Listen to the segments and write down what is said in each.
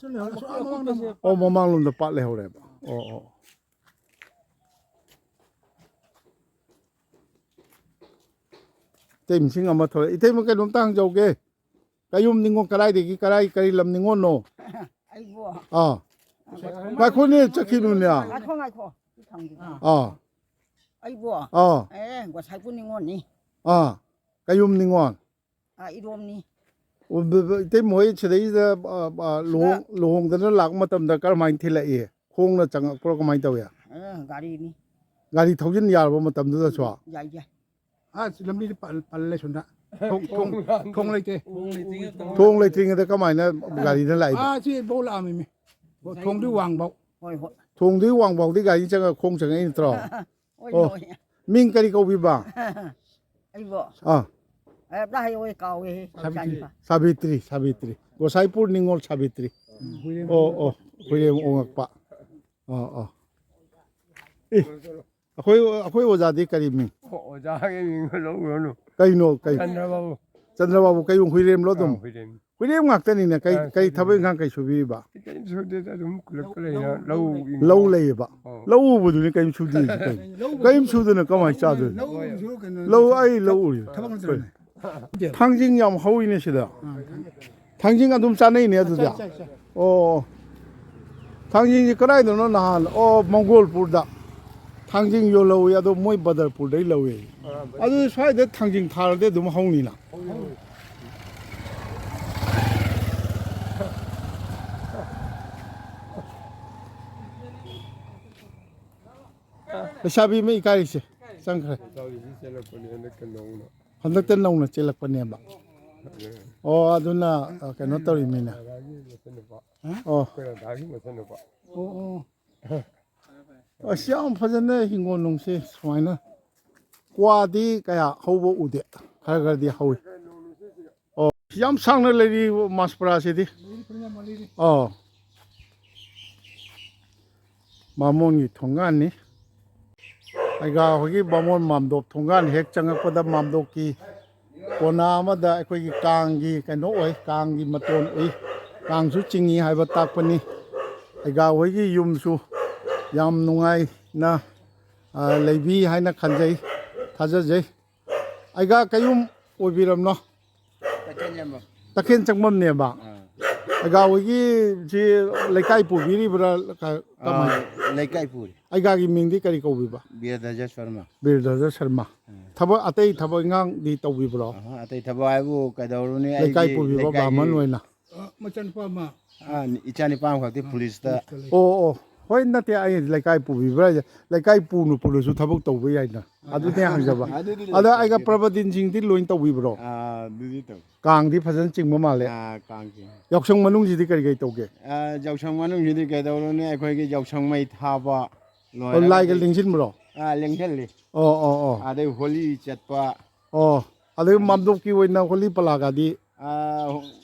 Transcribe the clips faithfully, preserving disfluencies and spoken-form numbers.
ꯆꯠꯂꯦ, ꯑꯁꯣꯝ ꯃꯃꯥꯡꯗ ꯑꯃ꯫ ꯑꯣ, ꯃꯃꯥꯡꯂꯣꯝꯗ ꯄꯥꯠ ꯂꯩꯍꯧꯔꯦꯕ꯫ ꯑꯣ, ꯑꯣ꯫ ꯏꯇꯩ ꯃꯁꯤꯡ ꯑꯃ ꯊꯣꯛꯂꯛꯑꯦ꯫ ꯏꯇꯩꯃ, ꯀꯩꯅꯣꯝꯇ ꯍꯪꯖꯍꯧꯒꯦ꯫ ꯀꯌꯨꯝ ꯅꯤꯉꯣꯜ ꯀꯗꯥꯏꯗꯒꯤ, ꯀꯗꯥꯏ, ꯀꯔꯤ ꯂꯝ ꯅꯤꯉꯣꯜꯅꯣ? ꯑꯩꯕꯨ꯫ ꯑꯥ꯫ ꯉꯥꯏꯈꯣꯅꯦ, ꯆꯠꯈꯤꯅꯨꯅꯦ꯫ ꯉꯥꯏꯈꯣ, ꯉꯥꯏꯈꯣ꯫ ꯁꯤ ꯊꯝꯒꯦ꯫ ꯑꯥ꯫ ꯑꯩꯕꯨ꯫ ꯑꯥ꯫ ꯑꯦ, ꯉꯁꯥꯏꯄꯨ ꯅꯤꯉꯣꯜꯅꯤ꯫ ꯑꯥ꯫ ꯀꯌꯨꯝ ꯅꯤꯉꯣꯜ꯫ ꯑꯥ, ꯏꯔꯣꯝꯅꯤ꯫ ꯑꯣ, ꯕ-, ꯕ-, ꯏꯇꯩꯃ ꯍꯣꯏ ꯁꯤꯗꯩꯁꯤꯗ, ꯑ, ꯑ, ꯂꯨꯍꯣꯡ-, ꯁꯤꯗ ꯂꯨꯍꯣꯡꯗꯅ ꯂꯥꯛꯄ ꯃꯇꯝꯗ ꯀꯔꯝꯍꯥꯏꯅ ꯊꯤꯜꯂꯛꯏ? ꯈꯣꯡꯅ ꯆꯪꯉꯛꯄ꯭ꯔꯣ, ꯀꯃꯥꯏꯅ ꯇꯧꯏ? ꯑ, ꯒꯥꯔꯤꯅꯤ꯫ ꯒꯥꯔꯤ ꯊꯧꯖꯤꯟ ꯌꯥꯔꯕ ꯃꯇꯝꯗꯨꯗꯁꯨ? ꯌꯥꯏ, ꯌꯥꯏ꯫ ꯑ, ꯁꯤ ꯂꯝꯕꯤꯗ ꯄꯜ-, ꯄꯜꯂꯦ ꯁꯣꯝꯗ꯫ ꯊꯣꯡ, ꯊꯣꯡ, ꯊꯣꯡ ꯂꯩꯇꯦ꯫ ꯊꯣꯡ ꯂꯩꯇ꯭ꯔꯤꯉꯩꯗ ꯀꯃꯥꯏꯅ ꯒꯥꯔꯤꯗ ꯂꯥꯛꯏꯕ? ꯑꯥ, ꯁꯤ ꯕꯧ ꯂꯥꯛꯑꯝꯃꯤꯃꯤ꯫ ꯊꯣꯡꯗꯨꯒꯤ ꯋꯥꯡꯕꯧ꯫ ꯍꯣꯏ, ꯍꯣꯏ꯫ ꯊꯣꯡꯗꯨꯒꯤ ꯋꯥꯡꯕꯧꯗꯤ ꯒꯥꯔꯤ ꯆꯪꯉ ꯈꯣꯡ ꯆꯪꯉꯛꯏ ꯅꯠꯇ꯭ꯔꯣ? ꯍꯣꯏ, ꯑꯣ꯫ ꯍꯣꯏ꯫ ꯃꯤꯡ ꯀꯔꯤ ꯀꯧꯕꯤꯕ? ꯑꯩꯕꯣ? ꯑꯥ꯫ ꯑꯦ, ꯑꯝꯇ ꯍꯥꯏꯌꯣ, ꯑꯩ ꯀꯥꯎꯋꯦ, ꯁꯥꯕꯤꯇ꯭ꯔꯤ꯫ ꯏꯆꯥꯅꯨꯄꯥ꯫ ꯁꯥꯕꯤꯇ꯭ꯔꯤ, ꯁꯥꯕꯤꯇ꯭ꯔꯤ꯫ ꯒꯣꯁꯥꯏꯄꯨꯔ ꯅꯤꯉꯣꯜ ꯁꯥꯕꯤꯇ꯭ꯔꯤ꯫ ꯎꯝ, ꯍꯨꯏꯔꯦꯝ ꯑꯣ, ꯑꯣ꯫ ꯍꯨꯏꯔꯦꯝ ꯑꯣꯉꯛꯄ꯫ ꯑꯣ, ꯑꯣ꯫ ꯑꯦ, ꯑꯩꯈꯣꯏ, ꯑꯩꯈꯣꯏ ꯑꯣꯖꯥꯗꯤ ꯀꯔꯤ ꯃꯤꯡ? ꯑꯣ, ꯑꯣꯖꯥꯒꯤ ꯃꯤꯡ ꯂꯧꯔꯨꯔꯅꯨ꯫ ꯀꯩꯅꯣ, ꯀꯩ? ꯆꯟꯗ꯭ꯔꯕꯥꯕꯨ꯫ ꯆꯟꯗ꯭ꯔꯕꯥꯕꯨ ꯀꯩ ꯍꯨꯏꯔꯦꯝꯂꯣ ꯑꯗꯨꯝ? ꯑꯥ, ꯍꯨꯏꯔꯦꯝ꯫ ꯍꯨꯏꯔꯦꯝ ꯉꯥꯛꯇꯅꯤꯅꯦ꯫ ꯀꯩ, ꯑꯥ, ꯀꯩ ꯍꯨꯏꯔꯦꯝ꯫ ꯊꯕꯛ ꯏꯪꯈꯥꯡ ꯀꯩ ꯁꯨꯕꯤꯔꯤꯕ? ꯀꯩꯝ ꯁꯨꯗꯦꯗ, ꯑꯗꯨꯝ ꯈꯨꯜꯂꯛꯇ ꯂꯩꯅ ꯂꯧ ꯂꯧ ꯂꯩꯌꯦꯕ? ꯑꯣ꯫ ꯂꯧ ꯎꯕꯗꯨꯅꯤ ꯀꯩꯝ ꯁꯨꯗꯦ ꯀꯩꯅꯣ꯫ ꯂꯧ ꯀꯩꯝ ꯁꯨꯗꯅ ꯀꯃꯥꯏꯅ ꯆꯥꯗꯣꯏꯅꯣ? ꯂꯧ ꯎꯕꯁꯨ ꯀꯩꯅꯣ ꯂꯧ ꯑꯩ ꯂꯧ ꯎꯔꯤ꯫ ꯊꯕꯛ ꯅꯠꯇ꯭ꯔꯅꯦ? ꯊꯥꯡꯖꯤꯡ ꯌꯥꯝ ꯍꯧꯋꯤꯅꯦ ꯁꯤꯗ꯫ ꯑꯥ, ꯊꯥꯡ- ꯊꯥꯡꯖꯤꯡ ꯑꯗꯨꯝ ꯆꯥꯅꯩꯅꯦ ꯑꯗꯨꯗꯤ? ꯆꯥꯏ, ꯆꯥꯏ, ꯆꯥꯏ꯫ ꯑꯣ꯫ ꯊꯥꯡꯖꯤꯡꯁꯤ ꯀꯗꯥꯏꯗꯅꯣ ꯅꯍꯥꯟ? ꯑꯣ, ꯃꯪꯒꯣꯜꯄꯨꯔꯗ ꯊꯥꯡꯖꯤꯡ ꯌꯣꯜꯍꯧꯋꯤ, ꯑꯗꯣ ꯃꯣꯏ ꯕꯗꯔꯄꯨꯔꯗꯩ ꯂꯧꯋꯤ꯫ ꯑꯥ, ꯕꯗꯔ- ꯑꯗꯨ ꯁ꯭ꯋꯥꯏꯗ ꯊꯥꯡꯖꯤꯡ ꯊꯥꯔꯗꯤ ꯑꯗꯨꯝ ꯍꯧꯅꯤꯅ꯫ ꯍꯧꯋꯤ, ꯍꯧꯋꯤ꯫ ꯂꯩꯁꯥꯕꯤ ꯑꯃ ꯏꯀꯥꯏꯔꯤꯁꯦ ꯆꯪꯈ꯭ꯔꯦ꯫ ꯂꯩꯁꯥꯕꯤꯁꯤ ꯆꯦꯜꯂꯛꯄꯅꯦ ꯍꯟꯗꯛꯇ ꯅꯧꯅ꯫ ꯍꯟꯗꯛꯇ ꯅꯧꯅ ꯆꯦꯜꯂꯛꯄꯅꯦꯕ꯫ ꯑꯦ꯫ ꯑꯣ, ꯑꯗꯨꯅ, ꯑ, ꯀꯩꯅꯣ ꯇꯧꯔꯤꯃꯤꯅ꯫ ꯗꯥꯗꯥꯒꯤ ꯃꯆꯟꯅꯨꯄꯥ꯫ ꯑꯣ꯫ ꯑꯩꯈꯣꯏ ꯗꯥꯗꯥꯒꯤ ꯃꯆꯟꯅꯨꯄꯥ꯫ ꯑꯣ, ꯑꯣ꯫ ꯑꯁ, ꯌꯥꯝ ꯐꯖꯅ ꯍꯤꯡꯒꯣꯜ ꯅꯨꯡꯁꯦ ꯁꯨꯃꯥꯏꯅ꯫ ꯀ꯭ꯋꯥꯗꯤ ꯀꯌꯥ ꯍꯧꯕ ꯎꯗꯦ, ꯈꯔ ꯈꯔꯗꯤ ꯍꯧꯋꯤ꯫ ꯑꯣ, ꯌꯥꯝ ꯁꯥꯡꯅ ꯂꯩꯔꯤ ꯃꯥꯁꯄꯨꯔꯥꯁꯤꯗꯤ꯫ ꯑꯣ꯫ ꯕꯥꯃꯣꯟꯒꯤ ꯊꯣꯡꯒꯥꯟꯅꯤ꯫ ꯑꯩꯒꯥ ꯍꯣꯏꯒꯤ ꯕꯥꯃꯣꯟ ꯃꯥꯝꯗꯣꯞ ꯊꯣꯡꯒꯥꯟ ꯍꯦꯛ ꯆꯪꯉꯛꯄꯗ ꯃꯥꯝꯗꯣꯞꯀꯤ ꯀꯣꯅꯥ ꯑꯃꯗ ꯑꯩꯈꯣꯏꯒꯤ ꯀꯥꯡꯒꯤ ꯀꯩꯅꯣ ꯑꯣꯏ, ꯀꯥꯡꯒꯤ ꯃꯇꯣꯟ ꯎꯏ꯫ ꯀꯥꯡꯁꯨ ꯆꯤꯡꯏ ꯍꯥꯏꯕ ꯇꯥꯛꯄꯅꯤ꯫ ꯑꯩꯒꯥ ꯍꯣꯏꯒꯤ ꯌꯨꯝꯁꯨ ꯌꯥꯝ ꯅꯨꯡꯉꯥꯏꯅ, ꯑ, ꯂꯩꯕꯤ ꯍꯥꯏꯅ ꯈꯟꯖꯩ, ꯊꯥꯖꯖꯩ꯫ ꯑꯩꯒꯥ ꯀꯌꯨꯝ ꯑꯣꯏꯕꯤꯔꯕꯅꯣ? ꯇꯈꯦꯟ ꯆꯪꯐꯝ꯫ ꯇꯈꯦꯟ ꯆꯪꯐꯝꯅꯦꯕ꯫ ꯑꯥ꯫ ꯑꯩꯒꯥ ꯍꯣꯏꯒꯤ ꯁꯤ ꯂꯩꯀꯥꯏ ꯄꯨꯕꯤꯔꯤꯕ꯭ꯔꯥ? ꯀ-, ꯀꯃꯥꯏꯅ? ꯑꯥ, ꯂꯩꯀꯥꯏ ꯄꯨꯔꯤ꯫ ꯑꯩꯒꯥꯒꯤ ꯃꯤꯡꯗꯤ ꯀꯔꯤ ꯀꯧꯕꯤꯕ? ꯕꯤꯔꯗꯖ ꯁꯔꯃ꯫ ꯕꯤꯔꯗꯖ ꯁꯔꯃ꯫ ꯎꯝ꯫ ꯊꯕꯛ, ꯑꯇꯩ ꯊꯕꯛ ꯏꯪꯈꯥꯡꯗꯤ ꯇꯧꯕꯤꯕ꯭ꯔꯣ? ꯑꯍ, ꯑꯇꯩ ꯊꯕꯛ ꯍꯥꯏꯕꯨ ꯀꯩꯗꯧꯔꯨꯅꯤ, ꯂꯩꯀꯥꯏ ꯑꯩꯗꯤ ꯄꯨꯕꯤꯕ ꯂꯩꯀꯥꯏꯒꯤ ꯕꯥꯃꯟ ꯑꯣꯏꯅ꯫ ꯑ, ꯃꯆꯥꯅꯨꯄꯥ ꯑꯃ꯫ ꯑ, ꯏꯆꯥ ꯅꯤꯄꯥ ꯑꯃꯈꯛꯇꯤ ꯄꯨꯂꯤꯁꯇ꯫ ꯄꯨꯂꯤꯁꯇ ꯂꯩ꯫ ꯑꯣ, ꯑꯣ꯫ ꯍꯣꯏ, ꯅꯠꯇꯦ, ꯑꯩ ꯂꯩꯀꯥꯏ ꯄꯨꯕꯤꯕ꯭ꯔꯥ ꯍꯥꯏꯁꯦ, ꯂꯩꯀꯥꯏ ꯄꯨꯅ ꯄꯨꯂꯁꯨ ꯊꯕꯛ ꯇꯧꯕ ꯌꯥꯏꯅ꯫ ꯑꯗꯨꯅꯦ ꯍꯪꯖꯕ꯫ ꯑꯗꯨꯗꯤ ꯑꯗ ꯑꯩꯒ ꯂꯩꯇꯦ꯫ ꯄ꯭ꯔꯕꯗꯤꯟꯁꯤꯡꯗꯤ ꯂꯣꯏ ꯇꯧꯕꯤꯕ꯭ꯔꯣ? ꯑ, ꯑꯗꯨꯗꯤ ꯇꯧ꯫ ꯀꯥꯡꯗꯤ ꯐꯖꯅ ꯆꯤꯡꯕ ꯃꯥꯜꯂꯦ꯫ ꯑ, ꯀꯥꯡ ꯆꯤꯡ꯫ ꯌꯥꯎꯁꯪ ꯃꯅꯨꯡꯁꯤꯗꯤ ꯀꯔꯤ ꯀꯔꯤ ꯇꯧꯒꯦ? ꯑ, ꯌꯥꯎꯁꯪ ꯃꯅꯨꯡꯁꯤꯗꯤ ꯀꯩꯗꯧꯔꯨꯅꯤ, ꯑꯩꯈꯣꯏꯒꯤ ꯌꯥꯎꯁꯪ ꯃꯩ ꯊꯥꯕ ꯑꯣ, ꯂꯣꯏꯔꯒ ꯂꯥꯏꯒ ꯑꯗꯩ ꯂꯦꯡꯁꯤꯟꯕ꯭ꯔꯣ? ꯑ, ꯂꯦꯡꯁꯤꯜꯂꯤ꯫ ꯑꯣ, ꯑꯣ, ꯑꯣ꯫ ꯑꯗꯩ ꯍꯣꯂꯤ ꯆꯠꯄ꯫ ꯑꯣ, ꯑꯗꯩ ꯑꯗꯩ ꯃꯥꯝꯗꯣꯞꯀꯤ ꯑꯣꯏꯅ ꯍꯣꯂꯤ ꯄꯂꯥꯒꯗꯤ? ꯑ,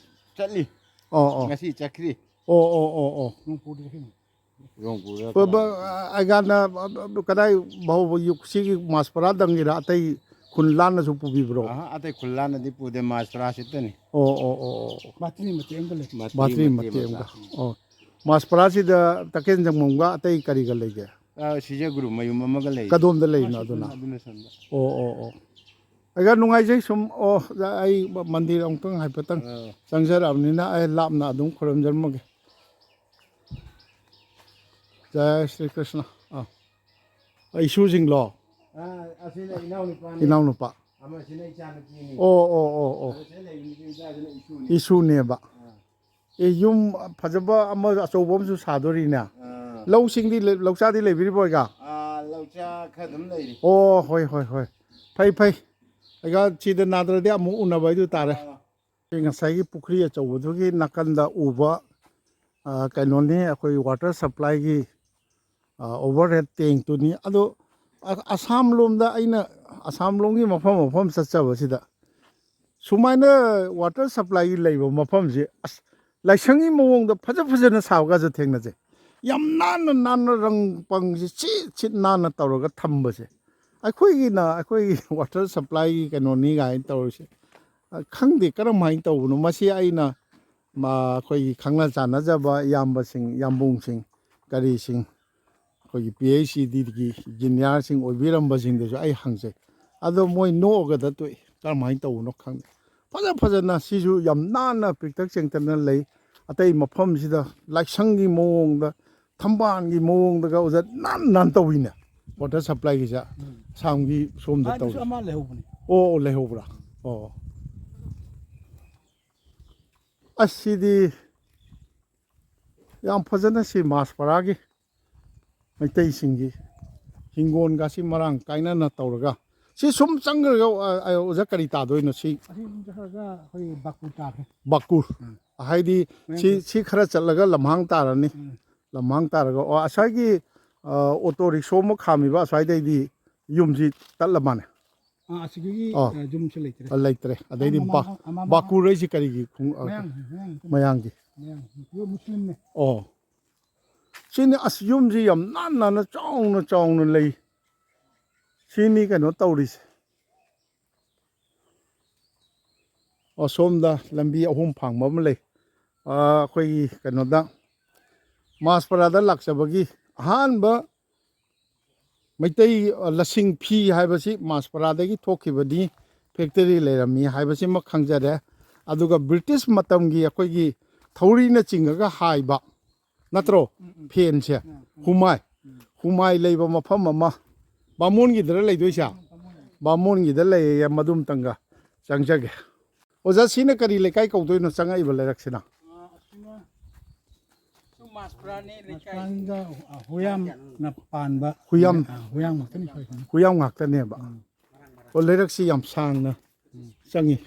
ꯆꯠꯂꯤ꯫ ꯑꯣ, ꯑꯣ꯫ ꯉꯁꯤ ꯆꯠꯈ꯭ꯔꯤ꯫ ꯑꯣ, ꯑꯣ, ꯑꯣ, ꯑꯣ꯫ ꯔꯣꯡꯄꯨꯔꯗ꯫ ꯔꯣꯡꯄꯨꯔꯗ ꯕ-, ꯕ-, ꯀꯗꯥꯏ? ꯑ, ꯑ, ꯀꯗꯥꯏ ꯐꯥꯎꯕ ꯌꯨ-, ꯁꯤꯒꯤ ꯃꯥꯁꯄꯔꯥꯗꯪꯒꯤꯔ, ꯑꯇꯩ ꯈꯨꯟ ꯂꯥꯟꯅꯁꯨ ꯄꯨꯕꯤꯕ꯭ꯔꯣ? ꯑꯍ, ꯑꯇꯩ ꯈꯨꯜ ꯂꯥꯟꯅꯗꯤ ꯄꯨꯗꯦ, ꯃꯥꯁꯄꯔꯥꯁꯤꯗꯅꯤ꯫ ꯑꯣ, ꯑꯣ, ꯑꯣ, ꯑꯣ꯫ ꯕꯥꯇ꯭ꯔꯤ ꯃꯇꯦꯛ ꯑꯃꯒ ꯂꯩ꯫ ꯕꯥꯇ꯭ꯔꯤ ꯕꯥꯇ꯭ꯔꯤ ꯃꯇꯦꯛ ꯃꯇꯦꯛ ꯑꯃꯒ꯫ ꯑꯃꯒ꯫ ꯑꯣ꯫ ꯃꯥꯁꯄꯔꯥꯁꯤꯗ ꯇꯈꯦꯟ ꯆꯪꯐꯝꯒ ꯑꯇꯩ ꯀꯔꯤꯒ ꯂꯩꯒꯦ? ꯑ, ꯁꯤꯖ ꯒꯨꯔꯨ ꯃꯌꯨꯝ ꯑꯃꯒ ꯂꯩ꯫ ꯀꯗꯣꯝꯗ ꯂꯩꯔꯤꯅꯣ ꯑꯗꯨꯅ? ꯑꯗꯨꯅ ꯁꯣꯝꯗ꯫ ꯑꯣ, ꯑꯣ, ꯑꯣ꯫ ꯑꯩꯒ ꯅꯨꯡꯉꯥꯏꯖꯩ ꯁꯨꯝ, ꯑꯣ, ꯑꯩ ꯃꯟꯗꯤꯔ ꯑꯃꯨꯛꯇꯪ ꯍꯥꯏꯐꯦꯠꯇꯪ ꯑ꯫ ꯆꯪꯖꯔꯛꯑꯕꯅꯤꯅ ꯑꯩ ꯂꯥꯞꯅ ꯑꯗꯨꯝ ꯈꯨꯔꯨꯝꯖꯔꯝꯃꯒꯦ꯫ ꯖꯥꯏ ꯁ꯭ꯔꯤ ꯀ꯭ꯔꯤꯁꯅ꯫ ꯑꯥ꯫ ꯏꯁꯨꯁꯤꯡꯂꯣ? ꯑꯥ, ꯑꯁꯤꯅ ꯏꯅꯥꯎꯅꯨꯄꯥꯅꯤ꯫ ꯏꯅꯥꯎꯅꯨꯄꯥ꯫ ꯑꯃꯁꯤꯅ ꯏꯆꯥꯅꯨꯄꯤꯅꯤ꯫ ꯑꯣ, ꯑꯣ, ꯑꯣ, ꯑꯣ꯫ ꯑꯗ ꯁꯤꯗ ꯂꯩꯕ ꯅꯨꯄꯤ ꯃꯆꯥꯁꯤꯅ ꯏꯁꯨꯅꯤ꯫ ꯏꯁꯨꯅꯦꯕ꯫ ꯑꯥ꯫ ꯑꯦ, ꯌꯨꯝ ꯐꯖꯕ ꯑꯃ ꯑꯆꯧꯕ ꯑꯃꯁꯨ ꯁꯥꯗꯣꯔꯤꯅꯦ꯫ ꯑꯥ꯫ ꯂꯧꯁꯤꯡꯗꯤ ꯂꯩ-, ꯂꯧꯆꯥꯗꯤ ꯂꯩꯕꯤꯔꯤꯕꯣ, ꯑꯩꯒ? ꯑꯥ, ꯂꯧꯆꯥ ꯈꯔ ꯑꯗꯨꯝ ꯂꯩꯔꯤ꯫ ꯑꯣ, ꯍꯣꯏ, ꯍꯣꯏ, ꯍꯣꯏ꯫ ꯐꯩ, ꯐꯩ꯫ ꯑꯩꯒ ꯁꯤꯗ ꯅꯥꯗ꯭ꯔꯗꯤ ꯑꯃꯨꯛ ꯎꯅꯕ ꯍꯥꯏꯗꯨ ꯇꯥꯔꯦ꯫ ꯑꯥ꯫ ꯉꯁꯥꯏꯒꯤ ꯄꯨꯈ꯭ꯔꯤ ꯑꯆꯧꯕꯗꯨꯒꯤ ꯅꯥꯀꯟꯗ ꯎꯕ, ꯑ, ꯀꯩꯅꯣꯅꯤ, ꯑꯩꯈꯣꯏ water supplyꯒꯤ, ꯑ, overhead tankꯇꯨꯅꯤ꯫ ꯑꯗꯣ ꯑ-, ꯑꯁꯥꯝ ꯂꯣꯝꯗ ꯑꯩꯅ, ꯑꯁꯥꯝ ꯂꯣꯝꯒꯤ ꯃꯐꯝ ꯃꯐꯝ ꯆꯠꯆꯕꯁꯤꯗ ꯁꯨꯃꯥꯏꯅ water supplyꯒꯤ ꯂꯩꯕ ꯃꯐꯝꯁꯤ, ꯑꯁ, ꯂꯥꯏꯁꯪꯒꯤ ꯃꯑꯣꯡꯗ ꯐꯖ ꯐꯖꯅ ꯁꯥꯕꯒꯁꯨ ꯊꯦꯡꯅꯖꯩ꯫ ꯌꯥꯝ ꯅꯥꯟꯅ ꯅꯥꯟꯅ ꯔꯪ ꯄꯪꯁꯤ ꯁꯤꯠ ꯁꯤꯠ ꯅꯥꯟꯅ ꯇꯧꯔꯒ ꯊꯝꯕꯁꯦ꯫ ꯑꯩꯈꯣꯏꯒꯤꯅ, ꯑꯩꯈꯣꯏꯒꯤ water supplyꯒꯤ ꯀꯩꯅꯣꯅꯤ ꯀꯥꯏꯅ ꯇꯧꯔꯤꯁꯦ꯫ ꯑ, ꯈꯪꯗꯦ ꯀꯔꯝꯍꯥꯏꯅ ꯇꯧꯕꯅꯣ꯫ ꯃꯁꯤ ꯑꯩꯅ ꯃꯥ-, ꯑꯩꯈꯣꯏꯒꯤ ꯈꯪꯅ ꯆꯥꯟꯅꯖꯕ ꯏꯌꯥꯝꯕꯁꯤꯡ, ꯏꯌꯥꯝꯕꯨꯡꯁꯤꯡ, ꯀꯔꯤꯁꯤꯡ, ꯑꯩꯈꯣꯏꯒꯤ ꯄꯤ ꯑꯩꯆ ꯗꯤꯒꯤ ꯏꯟꯖꯤꯅꯤꯌꯥꯔꯁꯤꯡ ꯑꯣꯏꯕꯤꯔꯝꯕꯁꯤꯡꯗꯁꯨ ꯑꯩ ꯍꯪꯖꯩ꯫ ꯑꯗꯣ ꯃꯣꯏ ꯅꯣꯛꯑꯒꯗ ꯇꯣꯛꯏ꯫ ꯀꯔꯝꯍꯥꯏꯅ ꯇꯧꯕꯅꯣ ꯈꯪꯗꯦ꯫ ꯐꯖ ꯐꯖꯅ ꯁꯤꯁꯨ ꯌꯥꯝ ꯅꯥꯟꯅ ꯄꯤꯛꯇꯛ ꯆꯦꯡꯇꯛꯅ ꯂꯩ꯫ ꯑꯇꯩ ꯃꯐꯝꯁꯤꯗ ꯂꯥꯏꯁꯪꯒꯤ ꯃꯑꯣꯡꯗ, ꯊꯝꯕꯥꯜꯒꯤ ꯃꯑꯣꯡꯗꯒ ꯑꯣꯖꯥ ꯅꯥꯟ ꯅꯥꯟ ꯇꯧꯋꯤꯅꯦ꯫ ꯋꯥꯇꯔ ꯁꯄ꯭ꯂꯥꯏꯒꯤꯁꯦ ꯎꯝ꯫ ꯑꯁꯥꯝꯒꯤ ꯁꯣꯝꯗ ꯑꯗꯨꯁꯨ ꯇꯧꯔꯤ꯫ ꯑꯃ ꯂꯩꯍꯧꯕꯅꯤ꯫ ꯑꯣ, ꯑꯣ, ꯂꯩꯍꯧꯕ꯭ꯔꯥ? ꯑꯣ꯫ ꯑꯁ, ꯁꯤꯗꯤ ꯌꯥꯝ ꯐꯖꯅ ꯁꯤ ꯃꯥꯁꯄꯔꯥꯒꯤ ꯃꯩꯇꯩꯁꯤꯡꯒꯤ ꯍꯤꯡꯒꯣꯜꯒꯁꯤ ꯃꯔꯥꯡ ꯀꯥꯏꯅꯅ ꯇꯧꯔꯒ, ꯁꯤ ꯁꯨꯝ ꯆꯪꯈ꯭ꯔꯒ, ꯑ, ꯑ, ꯑꯣꯖꯥ, ꯀꯔꯤ ꯇꯥꯗꯣꯏꯅꯣ ꯁꯤ? ꯑꯁꯤ ꯑꯗꯨꯝ ꯆꯠꯈ꯭ꯔꯒ ꯑꯩꯈꯣꯏ ꯕꯥꯀꯨ ꯇꯥꯈ꯭ꯔꯦ꯫ ꯕꯥꯀꯨꯔ꯫ ꯎꯝ꯫ ꯍꯥꯏꯗꯤ ꯃꯌꯥꯝ ꯁꯤ, ꯆꯠ- ꯁꯤ ꯈꯔ ꯆꯠꯂꯒ ꯂꯝꯍꯥꯡ ꯇꯥꯔꯅꯤ꯫ ꯎꯝ꯫ ꯂꯝꯍꯥꯡ ꯇꯥꯔꯒ, ꯑꯣ, ꯉꯁꯥꯏꯒꯤ, ꯑ, ꯑꯣꯇꯣ ꯔꯤꯛꯁꯣ ꯑꯃ ꯈꯥꯝꯃꯤꯕ ꯑꯁ꯭ꯋꯥꯏꯗꯩꯗꯤ ꯌꯨꯝꯁꯤ ꯇꯠꯂ ꯃꯥꯜꯂꯦ꯫ ꯑꯥ, ꯑꯁꯤꯒꯤ, ꯑꯥ꯫ ꯑ, ꯌꯨꯝꯁꯤ ꯂꯩꯇ꯭ꯔꯦ꯫ ꯑ, ꯂꯩꯇ꯭ꯔꯦ꯫ ꯑꯗꯩꯗꯤ ꯑꯥ, ꯃꯃꯥꯡ-, ꯕꯥ-, ꯑꯥ, ꯃꯃꯥꯡ-, ꯕꯥꯀꯨꯔ ꯍꯥꯏꯁꯤ ꯀꯔꯤꯒꯤ ꯈꯨꯡ-, ꯑ, ꯃꯌꯥꯡ, ꯃꯌꯥꯡ꯫ ꯃꯌꯥꯡꯒꯤ? ꯃꯌꯥꯡ꯫ ꯄꯤꯌꯣꯔ ꯃꯨꯁꯂꯤꯝꯅꯦ꯫ ꯑꯣ꯫ ꯁꯤꯅꯤ ꯑꯁ ꯌꯨꯝꯁꯤ ꯌꯥꯝ ꯅꯥꯟ ꯅꯥꯟꯅ ꯆꯥꯎꯅ ꯆꯥꯎꯅ ꯂꯩ꯫ ꯁꯤꯅꯤ ꯀꯩꯅꯣ ꯇꯧꯔꯤꯁꯦ꯫ ꯑꯣ, ꯁꯣꯝꯗ ꯂꯝꯕꯤ ꯑꯍꯨꯝ ꯐꯥꯡꯕ ꯑꯃ ꯂꯩ꯫ ꯑ, ꯑꯩꯈꯣꯏꯒꯤ ꯀꯩꯅꯣꯗ, ꯃꯥꯁꯄꯔꯥꯗ ꯂꯥꯛꯆꯕꯒꯤ ꯑꯍꯥꯟꯕ ꯃꯩꯇꯩ, ꯑ, ꯂꯁꯤꯡ ꯐꯤ ꯍꯥꯏꯕꯁꯤ ꯃꯥꯁꯄꯔꯥꯗꯒꯤ ꯊꯣꯛꯈꯤꯕꯅꯤ, ꯐꯦꯛꯇꯔꯤ ꯂꯩꯔꯝꯃꯤ ꯍꯥꯏꯕꯁꯤꯃ ꯈꯪꯖꯔꯦ꯫ ꯑꯗꯨꯒ ꯕ꯭ꯔꯤꯇꯤꯁ ꯃꯇꯝꯒꯤ ꯑꯩꯈꯣꯏꯒꯤ ꯊꯧꯔꯤꯅ ꯆꯤꯡꯉꯒ ꯍꯥꯏꯕ, ꯅꯠꯇ꯭ꯔꯣ? ꯎꯝ, ꯎꯝ꯫ ꯐꯦꯟꯁꯦ, ꯎꯝ, ꯎꯝ꯫ ꯍꯨꯃꯥꯏ, ꯎꯝ꯫ ꯍꯨꯃꯥꯏ ꯂꯩꯕ ꯃꯐꯝ ꯑꯃ, ꯕꯥꯃꯣꯟꯒꯤꯗꯔ ꯂꯩꯗꯣꯏꯁꯦ? ꯎꯝ, ꯕꯥꯃꯣꯟ꯫ ꯕꯥꯃꯣꯟꯒꯤꯗ ꯂꯩꯌꯦ, ꯃꯗꯨꯝꯇꯪꯒ ꯆꯪꯖꯒꯦ꯫ ꯑꯣꯖꯥ, ꯁꯤꯅ ꯀꯔꯤ ꯂꯩꯀꯥꯏ ꯀꯧꯗꯣꯏꯅꯣ, ꯆꯪꯉꯛꯏꯕ ꯂꯩꯔꯛꯁꯤꯅ? ꯑ, ꯑꯁꯤꯅ ꯁꯨꯝ ꯃꯥꯁꯄ꯭ꯔꯥꯅꯤ ꯂꯩꯀꯥꯏ꯫ ꯃꯥꯁꯄ꯭ꯔꯥꯅꯤꯒ, ꯑ, ꯍꯨꯌꯥꯝꯅ ꯄꯥꯟꯕ꯫ ꯍꯨꯌꯥꯝ꯫ ꯑ, ꯍꯨꯌꯥꯝ ꯉꯥꯛꯇꯅꯤ ꯁ꯭ꯋꯥꯏꯁꯤꯅ꯫ ꯍꯨꯌꯥꯝ ꯉꯥꯛꯇꯅꯦꯕ꯫ ꯎꯝ꯫ ꯑꯣ, ꯂꯩꯔꯛꯁꯤ ꯌꯥꯝ ꯁꯥꯡꯅ ꯆꯪꯉꯤ꯫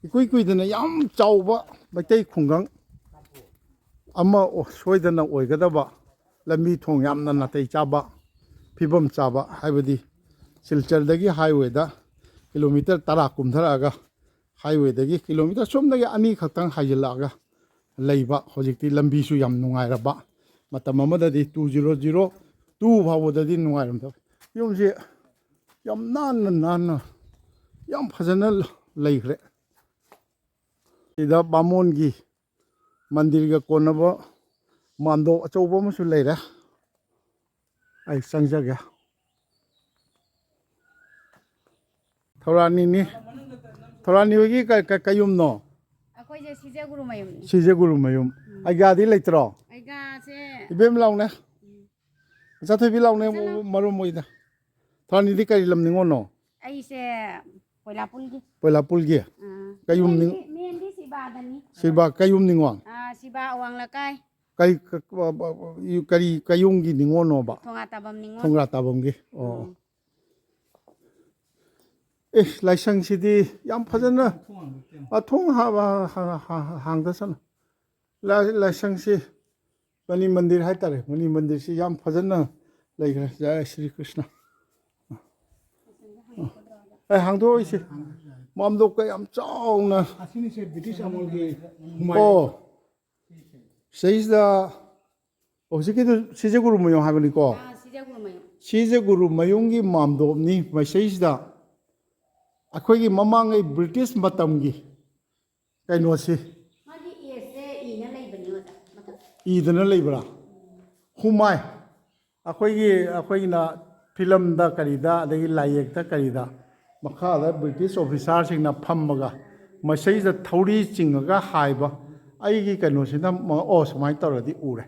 ꯏꯀꯨꯏ ꯀꯨꯏꯗꯅ ꯌꯥꯝ ꯆꯥꯎꯕ ꯃꯩꯇꯩ ꯈꯨꯡꯒꯪ ꯑꯃ ꯑꯣ-, ꯁꯣꯏꯗꯅ ꯑꯣꯏꯒꯗꯕ, ꯂꯝꯕꯤ ꯊꯣꯡ ꯌꯥꯝꯅ ꯅꯥꯇꯩ ꯆꯥꯕ, ꯐꯤꯕꯝ ꯆꯥꯕ, ꯍꯥꯏꯕꯗꯤ ꯁꯤꯜꯆꯔꯗꯒꯤ ꯍꯥꯏꯋꯦꯗ ꯀꯤꯂꯣꯃꯤꯇꯔ ꯇꯔꯥ ꯀꯨꯝꯊꯔꯛꯑꯒ, ꯍꯥꯏꯋꯦꯗꯒꯤ ꯀꯤꯂꯣꯃꯤꯇꯔ ꯁꯣꯝꯗꯒꯤ ꯑꯅꯤ ꯈꯛꯇꯪ ꯍꯥꯏꯖꯤꯜꯂꯛꯑꯒ ꯂꯩꯕ, ꯍꯧꯖꯤꯛꯇꯤ ꯂꯝꯕꯤꯁꯨ ꯌꯥꯝ ꯅꯨꯡꯉꯥꯏꯔꯕ, ꯃꯇꯝ ꯑꯃꯗꯗꯤ two zero zero two ꯐꯥꯎꯕꯗꯗꯤ ꯅꯨꯡꯉꯥꯏꯔꯝꯗꯕ꯫ ꯌꯨꯝꯁꯦ ꯌꯥꯝ ꯅꯥꯟꯅ, ꯅꯥꯟꯅ, ꯌꯥꯝ ꯐꯖꯅ ꯂꯩꯈ꯭ꯔꯦ꯫ ꯁꯤꯗ ꯕꯥꯃꯣꯟꯒꯤ ꯃꯟꯗꯤꯔꯒ ꯀꯣꯟꯅꯕ ꯃꯥꯝꯗꯣꯞ ꯑꯆꯧꯕ ꯑꯃꯁꯨ ꯂꯩꯔꯦ꯫ ꯑꯩ ꯆꯪꯖꯒꯦ꯫ ꯊꯧꯔꯥꯅꯤꯅꯤ꯫ ꯊꯧꯔꯥꯅꯤ ꯍꯣꯏꯒꯤ ꯀ-, ꯀ-, ꯀꯌꯨꯝꯅꯣ? ꯑꯩꯈꯣꯏꯁꯦ ꯁꯤꯖꯒꯨꯔꯨ ꯃꯌꯨꯝꯅꯤ꯫ ꯁꯤꯖꯒꯨꯔꯨ ꯃꯌꯨꯝ꯫ ꯎꯝ꯫ ꯑꯩꯒꯥꯗꯤ ꯂꯩꯇ꯭ꯔꯣ? ꯑꯩꯒꯥꯁꯦ ꯏꯕꯦꯝ ꯂꯥꯎꯅꯦ꯫ ꯎꯝ꯫ ꯏꯆꯥꯊꯣꯏꯕꯤ ꯂꯥꯎꯅꯦ, ꯆꯠꯂꯣ꯫ ꯃꯔꯨꯝ ꯑꯣꯏꯗ꯫ ꯊꯧꯔꯥꯅꯤꯗꯤ ꯀꯔꯤ ꯂꯝ ꯅꯤꯉꯣꯜꯅꯣ? ꯑꯩꯁꯦ ꯄꯣꯏꯂꯥꯄꯨꯜꯒꯤ꯫ ꯄꯣꯏꯂꯥꯄꯨꯜꯒꯤ? ꯑꯥ꯫ ꯀꯌꯨꯝ ꯅꯤꯡ-, ꯃꯦꯟꯗꯤ, ꯃꯦꯟꯗꯤ ꯁꯤꯕꯥꯗꯅꯤ꯫ ꯁꯤꯕꯥ ꯀꯌꯨꯝ ꯅꯤꯉꯣꯜ? ꯑꯥ, ꯁꯤꯕꯥ ꯑꯋꯥꯡ ꯂꯩꯀꯥꯏ꯫ ꯀꯔꯤ, ꯀ-, ꯀ-, ꯀꯔꯤ ꯀꯌꯨꯝꯒꯤ ꯅꯤꯉꯣꯜꯅꯣꯕ? ꯊꯣꯡꯒ꯭ꯔꯥ ꯇꯥꯕꯝ ꯅꯤꯉꯣꯜ꯫ ꯊꯣꯡꯒ꯭ꯔꯥ ꯇꯥꯕꯝꯒꯤ꯫ ꯑꯣ꯫ ꯎꯝ꯫ ꯑꯦ, ꯂꯥꯏꯁꯪꯁꯤꯗꯤ ꯌꯥꯝ ꯐꯖꯅ, ꯑ, ꯊꯣꯡ ꯍꯥ-, ꯍꯥ-, ꯍꯥ-, ꯍꯥ-, ꯍꯥꯡꯗ ꯆꯠꯂꯣ꯫ ꯂꯥꯏ-, ꯂꯥꯏꯁꯪꯁꯤ ꯃꯅꯤ ꯃꯟꯗꯤꯔ ꯍꯥꯏꯇꯥꯔꯦ꯫ ꯃꯅꯤ ꯃꯟꯗꯤꯔꯁꯤ ꯌꯥꯝ ꯐꯖꯅ ꯂꯩꯈ꯭ꯔꯦ꯫ ꯖꯥꯏ ꯁ꯭ꯔꯤ ꯀ꯭ꯔꯤꯁꯅ꯫ ꯑꯦ, ꯍꯥꯡꯗꯣꯛꯏꯁꯦ꯫ ꯃꯥꯝꯗꯣꯞꯀ ꯌꯥꯝ ꯆꯥꯎꯅ꯫ ꯑꯁꯤꯅꯤꯁꯦ ꯕ꯭ꯔꯤꯇꯤꯁ ꯑꯃꯨꯜꯒꯤ ꯍꯨꯃꯥꯏ꯫ ꯑꯣ꯫ ꯁꯤꯗꯩꯁꯤꯗ ꯍꯧꯖꯤꯛꯀꯤꯗꯨ ꯁꯤꯖꯒꯨꯔꯨ ꯃꯌꯨꯝ ꯍꯥꯏꯕꯅꯤꯀꯣ꯫ ꯑꯥ, ꯁꯤꯖꯒꯨꯔꯨ ꯃꯌꯨꯝ꯫ ꯁꯤꯖꯒꯨꯔꯨ ꯃꯌꯨꯝꯒꯤ ꯃꯥꯝꯗꯣꯞꯅꯤ꯫ ꯃꯁꯤꯗꯩꯁꯤꯗ ꯑꯩꯈꯣꯏꯒꯤ ꯃꯃꯥꯡꯉꯩ ꯕ꯭ꯔꯤꯇꯤꯁ ꯃꯇꯝꯒꯤ ꯀꯩꯅꯣꯁꯤ꯫ ꯃꯥꯒꯤ ꯑꯦꯖꯁꯦ ꯏꯅ ꯂꯩꯕꯅꯦ, ꯑꯣꯖꯥ, ꯃꯊꯛ꯫ ꯏꯗꯅ ꯂꯩꯕ꯭ꯔꯥ? ꯍꯨꯃꯥꯏ꯫ ꯑꯩꯈꯣꯏꯒꯤ, ꯑꯩꯈꯣꯏꯒꯤꯅ ꯐꯤꯂꯝꯗ ꯀꯔꯤꯗ, ꯑꯗꯒꯤ ꯂꯥꯏꯌꯦꯛꯇ ꯀꯔꯤꯗ, ꯃꯈꯥꯗ ꯕ꯭ꯔꯤꯇꯤꯁ ꯑꯣꯐꯤꯁꯥꯔꯁꯤꯡꯅ ꯐꯝꯃꯒ ꯃꯁꯤꯗ ꯊꯧꯔꯤ ꯆꯤꯡꯉꯒ ꯍꯥꯏꯕ, ꯑꯩꯒꯤ ꯀꯩꯅꯣꯁꯤꯅ ꯃ-, ꯑꯣ, ꯁꯨꯃꯥꯏꯅ ꯇꯧꯔꯗꯤ ꯎꯔꯦ꯫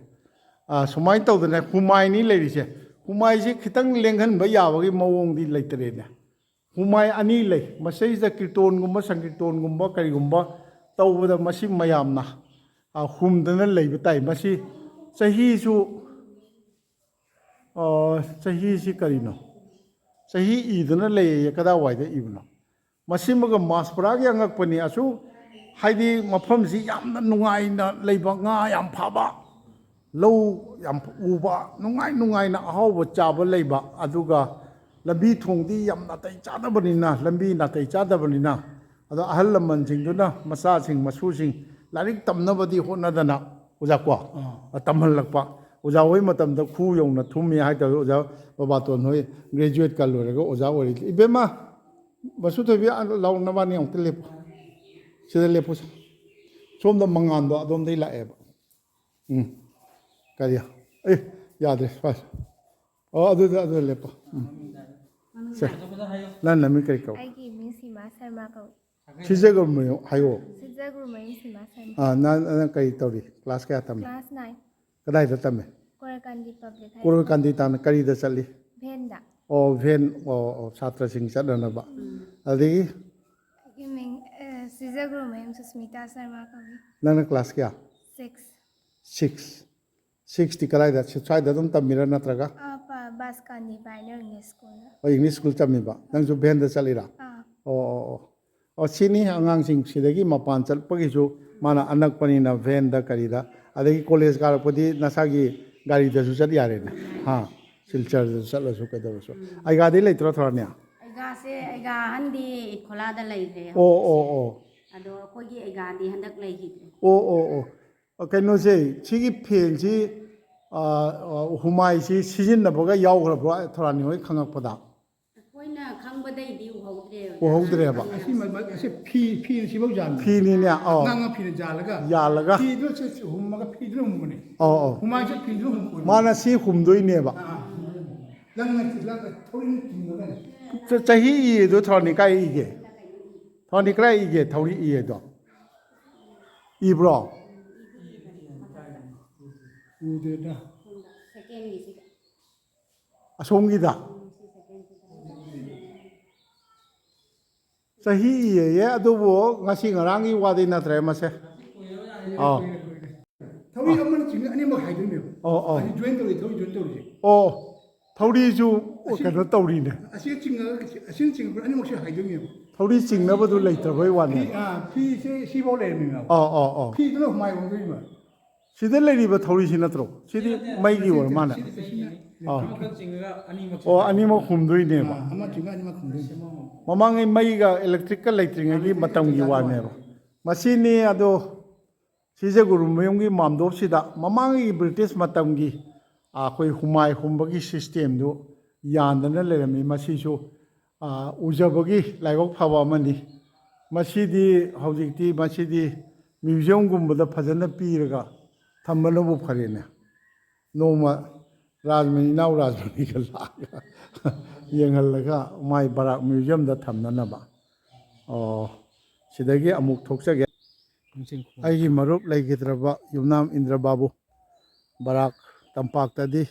ꯑ, ꯁꯨꯃꯥꯏꯅ ꯇꯧꯗꯅ ꯍꯨꯃꯥꯏꯅꯤ ꯂꯩꯔꯤꯁꯦ꯫ ꯍꯨꯃꯥꯏꯁꯤ ꯈꯤꯇꯪ ꯂꯦꯡꯍꯟꯕ ꯌꯥꯕꯒꯤ ꯃꯑꯣꯡꯗꯤ ꯂꯩꯇꯔꯦꯅꯦ꯫ ꯍꯨꯃꯥꯏ ꯑꯅꯤ ꯂꯩ꯫ ꯃꯁꯤꯗ ꯀꯤꯔꯇꯣꯟꯒꯨꯝꯕ, ꯁꯪꯀꯤꯔꯇꯣꯟꯒꯨꯝꯕ, ꯀꯔꯤꯒꯨꯝꯕ ꯇꯧꯕꯗ ꯃꯁꯤ ꯃꯌꯥꯝꯅ, ꯑ, ꯍꯨꯝꯗꯅ ꯂꯩꯕ ꯇꯥꯏ꯫ ꯃꯁꯤ ꯆꯍꯤꯁꯨ, ꯑ, ꯆꯍꯤꯁꯤ ꯀꯔꯤꯅꯣ? ꯆꯍꯤ ꯏꯗꯅ ꯂꯩꯌꯦ, ꯀꯗꯥꯏꯋꯥꯏꯗ ꯏꯕꯅꯣ? ꯃꯁꯤꯃꯒ ꯃꯥꯁꯄꯨꯔꯥꯒꯤ ꯑꯉꯛꯄꯅꯤ꯫ ꯑꯁꯨꯛ, ꯍꯥꯏꯗꯤ, ꯃꯐꯝꯁꯤ ꯌꯥꯝꯅ ꯅꯨꯡꯉꯥꯏꯅ ꯂꯩꯕ, ꯉꯥ ꯌꯥꯝ ꯐꯕ, ꯂꯧ ꯌꯥꯝ ꯎꯕ, ꯅꯨꯡꯉꯥꯏ ꯅꯨꯡꯉꯥꯏꯅ ꯑꯍꯥꯎꯕ ꯆꯥꯕ ꯂꯩꯕ, ꯑꯗꯨꯒ ꯂꯝꯕꯤ ꯊꯣꯡꯗꯤ ꯌꯥꯝ ꯅꯥꯇꯩ ꯆꯥꯗꯕꯅꯤꯅ, ꯂꯝꯕꯤ ꯅꯥꯇꯩ ꯆꯥꯗꯕꯅꯤꯅ, ꯑꯗꯣ ꯑꯍꯜ ꯂꯃꯟꯁꯤꯡꯗꯨꯅ ꯃꯆꯥꯁꯤꯡ ꯃꯁꯨꯁꯤꯡ ꯂꯥꯏꯔꯤꯛ ꯇꯝꯅꯕꯗꯤ ꯍꯣꯠꯅꯗꯅ, ꯑꯣꯖꯥ ꯀꯣ, ꯑꯥ꯫ ꯇꯝꯍꯜꯂꯛꯄ꯫ ꯑꯣꯖꯥ ꯍꯣꯏ ꯃꯇꯝꯗ ꯈꯨ ꯌꯧꯅ ꯊꯨꯝꯃꯤ ꯍꯥꯏꯇꯥꯔꯦ꯫ ꯑꯣꯖꯥ ꯕꯕꯥꯇꯣꯟ ꯍꯣꯏ ꯒ꯭ꯔꯦꯖꯨꯑꯦꯠꯀ ꯂꯣꯏꯔꯒ ꯑꯣꯖꯥ ꯑꯣꯏꯔꯤ꯫ ꯏꯕꯦꯝꯃ, ꯃꯁꯨ ꯊꯣꯏꯕꯤ, ꯑꯥ, ꯂꯥꯎ, ꯅꯕꯥꯅꯤ ꯑꯃꯨꯛꯇ ꯂꯦꯞꯄꯨ꯫ ꯁꯤꯗ ꯂꯦꯞꯄꯨ꯫ ꯁꯣꯝꯗ ꯃꯉꯥꯟꯗꯣ ꯑꯗꯣꯝꯗꯩ ꯂꯥꯛꯑꯦꯕ꯫ ꯎꯝ꯫ ꯀꯔꯤ? ꯑꯦ, ꯌꯥꯗ꯭ꯔꯦ꯫ ꯁ꯭ꯋꯥꯏ꯫ ꯑꯣ, ꯑꯗꯨꯗ, ꯑꯗꯨꯗ ꯂꯦꯞꯄꯣ꯫ ꯎꯝ꯫ ꯁꯦ꯫ ꯅꯪ ꯅꯃꯤꯡ ꯀꯔꯤ ꯀꯧ? ꯑꯩꯒꯤ ꯃꯤꯡ ꯁꯤꯃꯥ ꯁꯔꯃ ꯀꯧꯏ꯫ ꯁꯤꯖꯒꯨꯔꯃꯌꯨꯝ ꯍꯥꯏꯌꯣ꯫ ꯁꯤꯖꯒꯨꯔꯃꯌꯨꯝ ꯁꯤꯃꯥ ꯁꯔꯃ꯫ ꯑꯥ, ꯅꯪ, ꯅꯪ ꯀꯔꯤ ꯇꯧꯔꯤ? ꯀ꯭ꯂꯥꯁ ꯀꯌꯥ ꯇꯝꯃꯤ? Class nine. ꯀꯗꯥꯏꯗ ꯇꯝꯃꯤ? ꯀꯣꯔꯀꯥꯟꯗꯤ ꯄꯕ꯭ꯂꯤꯛ ꯍꯥꯏ ꯁ꯭ꯀꯨꯜ꯫ ꯀꯣꯔꯀꯥꯟꯗꯤ ꯇꯥꯅ ꯀꯔꯤꯗ ꯆꯠꯂꯤ? ꯚꯦꯟꯗ꯫ ꯑꯣ, ꯚꯦꯟ, ꯑꯣ, ꯑꯣ, ꯁꯥꯇ꯭ꯔꯁꯤꯡ ꯆꯠꯅꯅꯕ꯫ ꯎꯝ꯫ ꯑꯗꯒꯤ? ꯑꯩꯒꯤ ꯃꯤꯡ, ꯑ, ꯁꯤꯖꯒꯨꯔꯃꯌꯨꯝ ꯁꯨꯁꯃꯤꯇꯥ ꯁꯔꯃ ꯀꯧꯏ꯫ ꯅꯪꯅ ꯀ꯭ꯂꯥꯁ ꯀꯌꯥ? ꯁꯤꯛꯁ꯫ ꯁꯤꯛꯁ꯫ ꯁꯤꯛꯁꯇꯤ ꯀꯗꯥꯏꯗ? ꯁꯤ-, ꯁ꯭ꯋꯥꯏꯗ ꯑꯗꯨꯝ ꯇꯝꯃꯤꯔꯥ ꯅꯠꯇ꯭ꯔꯒ? ꯑꯥ, ꯄ-, ꯕꯥꯁꯀꯥꯟꯗꯤ ꯄꯥꯏꯅꯔ ꯏꯪꯂꯤꯁ ꯁ꯭ꯀꯨꯜꯗ꯫ ꯑꯣ, ꯏꯪꯂꯤꯁ ꯁ꯭ꯀꯨꯜ ꯇꯝꯃꯤꯕ꯫ ꯅꯪꯁꯨ ꯚꯦꯟꯗ ꯆꯠꯂꯤꯔꯥ? ꯑꯥ꯫ ꯑꯣ, ꯑꯣ, ꯑꯣ꯫ ꯑꯣ, ꯁꯤꯅꯤ ꯑꯉꯥꯡꯁꯤꯡ ꯁꯤꯗꯒꯤ ꯃꯄꯥꯟ ꯆꯠꯄꯒꯤꯁꯨ ꯃꯥꯅ ꯑꯅꯛꯄꯅꯤꯅ ꯚꯦꯟꯗ ꯀꯔꯤꯗ, ꯑꯗꯒꯤ ꯀꯣꯂꯦꯖ ꯀꯥꯔꯛꯄꯗꯤ ꯅꯁꯥꯒꯤ ꯒꯥꯔꯤꯗꯁꯨ ꯆꯠ ꯌꯥꯔꯦꯅꯦ꯫ ꯍꯥ, ꯁꯤꯜꯆꯔꯗ ꯆꯠꯂꯁꯨ ꯀꯩꯗꯧꯔꯁꯨ꯫ ꯎꯝ꯫ ꯑꯩꯒꯥꯗꯤ ꯂꯩꯇ꯭ꯔꯣ, ꯊꯣꯔꯥꯅꯤ? ꯑꯩꯒꯥꯁꯦ, ꯑꯩꯒꯥ ꯑꯍꯟꯗꯤ ꯏꯈꯣꯂꯥꯗ ꯂꯩꯈ꯭ꯔꯦ ꯑꯣ, ꯍꯧꯖꯤꯛꯁꯦ꯫ ꯑꯣ, ꯑꯣ꯫ ꯑꯗꯣ ꯑꯩꯈꯣꯏꯒꯤ ꯑꯩꯒꯥꯗꯤ ꯍꯟꯗꯛ ꯂꯩꯈꯤꯗ꯭ꯔꯦ꯫ ꯑꯣ, ꯑꯣ, ꯑꯣ꯫ ꯑ, ꯀꯩꯅꯣꯁꯦ, ꯁꯤꯒꯤ ꯐꯦꯟꯁꯤ, ꯑ, ꯑ, ꯍꯨꯃꯥꯏꯁꯤ ꯁꯤꯖꯤꯟꯅꯕꯒ ꯌꯥꯎꯈ꯭ꯔꯕ꯭ꯔꯣ, ꯊꯣꯔꯥꯅꯤ ꯍꯣꯏ ꯈꯪꯉꯛꯄꯗ? ꯑꯩꯈꯣꯏꯅ ꯈꯪꯕꯗꯩꯗꯤ ꯎꯍꯧꯗ꯭ꯔꯦ ꯑꯣꯖꯥ꯫ ꯎꯍꯧꯗ꯭ꯔꯦꯕ꯫ ꯑꯁꯤ ꯃ-, ꯃ-, ꯑꯁꯤ ꯐꯤ, ꯐꯤꯅ ꯁꯤꯐꯧ ꯌꯥꯟꯕꯅꯦ꯫ ꯐꯤꯅꯤꯅꯦ, ꯑꯧ꯫ ꯑꯉꯥꯡꯅ ꯐꯤꯅ ꯌꯥꯜꯂꯒ꯫ ꯌꯥꯜꯂꯒ꯫ ꯐꯤꯗꯨꯅ ꯁꯤ ꯍꯨꯝꯃꯒ ꯐꯤꯗꯨꯅ ꯍꯨꯝꯕꯅꯦ꯫ ꯑꯧ, ꯑꯧ꯫ ꯍꯨꯃꯥꯏꯁꯦ ꯐꯤꯗꯨꯅ ꯍꯨꯝꯕꯅꯦ꯫ ꯃꯥꯅ ꯁꯤ ꯍꯨꯝꯗꯣꯏꯅꯦꯕ꯫ ꯑꯥ, ꯍꯨꯝꯗꯣꯏꯅꯦ꯫ ꯂꯪꯅ, ꯂꯪꯅ ꯊꯧꯔꯤꯅ ꯆꯤꯡꯉꯒꯅꯦ꯫ ꯆ-, ꯆꯍꯤ ꯏꯌꯦꯗꯣ ꯊꯧꯔꯥꯅꯤ ꯀꯥꯏ ꯏꯒꯦ? ꯊꯧꯔꯥꯅꯤ ꯀꯗꯥꯏ ꯏꯒꯦ? ꯊꯧꯔꯤ ꯏꯌꯦꯗꯣ꯫ ꯏꯕ꯭ꯔꯣ? ꯎꯗꯦꯗ꯫ ꯑꯁꯣꯝꯒꯤꯗ? ꯆꯍꯤ ꯏꯌꯦꯌꯦ, ꯑꯗꯨꯕꯨ ꯉꯁꯤ ꯉꯔꯥꯡꯒꯤ ꯋꯥꯗꯤ ꯅꯠꯇ꯭ꯔꯦ ꯃꯁꯦ꯫ ꯑꯥ꯫ ꯊꯧꯔꯤ ꯑꯃꯅ ꯆꯤꯡꯉ ꯑꯅꯤꯃꯛ ꯍꯥꯏꯗꯣꯏꯅꯦꯕ꯫ ꯑꯣ, ꯑꯣ꯫ ꯑꯁꯤ ꯖꯣꯏꯟ ꯇꯧꯔꯤ, ꯊꯧꯔꯤ ꯖꯣꯏꯟ ꯇꯧꯔꯤꯁꯦ꯫ ꯑꯣ, ꯊꯧꯔꯤꯁꯨ ꯑꯁꯤ ꯀꯩꯅꯣ ꯇꯧꯔꯤꯅꯦ꯫ ꯑꯁꯤꯅ ꯆꯤꯡꯉꯒ, ꯑꯁꯤꯅ ꯆꯤꯡꯉꯛꯄ ꯑꯅꯤꯃꯛꯁꯦ ꯍꯥꯏꯗꯣꯏꯅꯦꯕ꯫ ꯊꯧꯔꯤ ꯆꯤꯡꯅꯕꯗꯨ ꯂꯩꯇ꯭ꯔꯕꯩ ꯋꯥꯅꯦ꯫ ꯐꯤ, ꯑꯥ, ꯐꯤꯁꯦ ꯁꯤꯐꯥꯎ ꯂꯩꯔꯝꯃꯤꯅꯦꯕ꯫ ꯑꯣ, ꯑꯣ, ꯑꯣ꯫ ꯐꯤꯗꯨꯅ ꯍꯨꯃꯥꯏ ꯑꯣꯟꯗꯣꯏꯅꯦꯕ꯫ ꯁꯤꯗ ꯂꯩꯔꯤꯕ ꯊꯧꯔꯤꯁꯤ ꯅꯠꯇ꯭ꯔꯣ? ꯁꯤꯗꯤ ꯃꯩꯒꯤ ꯑꯣꯏꯔ ꯃꯥꯜꯂꯦ꯫ ꯁꯤꯗꯤ, ꯁꯤꯗꯤ ꯑꯥ꯫ ꯑꯃꯈꯛ ꯆꯤꯡꯉꯒ ꯑꯅꯤꯃꯛ ꯑꯣ, ꯆꯤꯡꯉꯒ꯫ ꯑꯅꯤꯃꯛ ꯍꯨꯝꯗꯣꯏꯅꯦꯕ꯫ ꯑꯥ, ꯑꯃ ꯆꯤꯡꯉꯒ ꯑꯅꯤꯃꯛ ꯍꯨꯝꯗꯣꯏꯅꯦ꯫ ꯃꯃꯥꯡꯉꯩ ꯃꯩꯒ ꯏꯂꯦꯛꯇ꯭ꯔꯤꯛꯀ ꯂꯩꯇ꯭ꯔꯤꯉꯩꯒꯤ ꯃꯇꯝꯒꯤ ꯋꯥꯅꯦꯕ꯫ ꯃꯁꯤꯅꯤ ꯑꯗꯣ ꯁꯤꯖꯒꯨꯔꯨꯃꯌꯨꯝꯒꯤ ꯃꯥꯝꯗꯣꯞꯁꯤꯗ ꯃꯃꯥꯡꯒꯤ ꯕ꯭ꯔꯤꯇꯤꯁ ꯃꯇꯝꯒꯤ, ꯑ, ꯑꯩꯈꯣꯏ ꯍꯨꯃꯥꯏ ꯍꯨꯝꯕꯒꯤ ꯁꯤꯁꯇꯦꯝꯗꯨ ꯌꯥꯟꯗꯅ ꯂꯩꯔꯝꯃꯤ꯫ ꯃꯁꯤꯁꯨ, ꯑ, ꯎꯖꯕꯒꯤ ꯂꯥꯏꯕꯛ ꯐꯕ ꯑꯃꯅꯤ꯫ ꯃꯁꯤꯗꯤ ꯍꯧꯖꯤꯛꯇꯤ ꯃꯁꯤꯗꯤ ꯃ꯭ꯌꯨꯖꯤꯌꯝꯒꯨꯝꯕꯗ ꯐꯖꯅ ꯄꯤꯔꯒ ꯊꯝꯕꯅꯕꯨ ꯐꯔꯦꯅꯦ꯫ ꯅꯣꯡꯃ ꯔꯥꯖꯃꯅꯤ, ꯏꯅꯥꯎ ꯔꯥꯖꯃꯅꯤꯒ ꯂꯥꯛꯑꯒ ꯌꯦꯡꯍꯜꯂꯒ ꯃꯥꯏ ꯕꯔꯥꯛ ꯃ꯭ꯌꯨꯖꯤꯌꯝꯗ ꯊꯝꯅꯅꯕ꯫ ꯑꯣ, ꯁꯤꯗꯒꯤ ꯑꯃꯨꯛ ꯊꯣꯛꯆꯒꯦ꯫ ꯑꯩꯒꯤ ꯃꯔꯨꯞ ꯂꯩꯈꯤꯗ꯭ꯔꯕ ꯌꯨꯝꯅꯥꯝ ꯏꯟꯗ꯭ꯔ ꯕꯥꯕꯨ, ꯕꯔꯥꯛ ꯇꯝꯄꯥꯛꯇꯗꯤ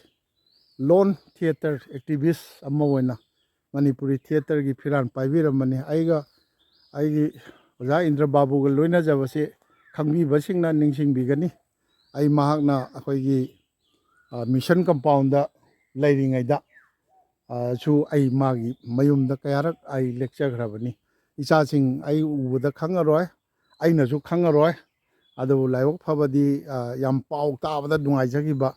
ꯂꯣꯟ ꯊꯤꯌꯦꯇꯔ ꯑꯦꯛꯇꯤꯚꯤꯁ ꯑꯃ ꯑꯣꯏꯅ ꯃꯅꯤꯄꯨꯔꯤ ꯊꯤꯌꯦꯇꯔꯒꯤ ꯐꯤꯔꯥꯜ ꯄꯥꯏꯕꯤꯔꯝꯕꯅꯤ꯫ ꯑꯩꯒ, ꯑꯩꯒꯤ ꯑꯣꯖꯥ ꯏꯟꯗ꯭ꯔ ꯕꯥꯕꯨꯒ ꯂꯣꯏꯅꯖꯕꯁꯤ ꯈꯪꯕꯤꯕꯁꯤꯡꯅ ꯅꯤꯡꯁꯤꯡꯕꯤꯒꯅꯤ꯫ ꯑꯩ ꯃꯍꯥꯛꯅ ꯑꯩꯈꯣꯏꯒꯤ, ꯑ, ꯃꯤꯁꯟ ꯀꯝꯄꯥꯎꯟꯗ ꯂꯩꯔꯤꯉꯩꯗ, ꯑ, ꯁꯨ ꯑꯩ ꯃꯥꯒꯤ ꯃꯌꯨꯝꯗ ꯀꯌꯥꯔꯛ ꯑꯩ ꯂꯦꯛꯆꯈ꯭ꯔꯕꯅꯤ꯫ ꯏꯆꯥꯁꯤꯡ ꯑꯩ ꯎꯕꯗ ꯈꯪꯉꯔꯣꯏ, ꯑꯩꯅꯁꯨ ꯈꯪꯉꯔꯣꯏ꯫ ꯑꯗꯨꯕꯨ ꯂꯥꯏꯕꯛ ꯐꯕꯗꯤ, ꯑ, ꯌꯥꯝ ꯄꯥꯎ ꯇꯥꯕꯗ ꯅꯨꯡꯉꯥꯏꯖꯈꯤꯕ,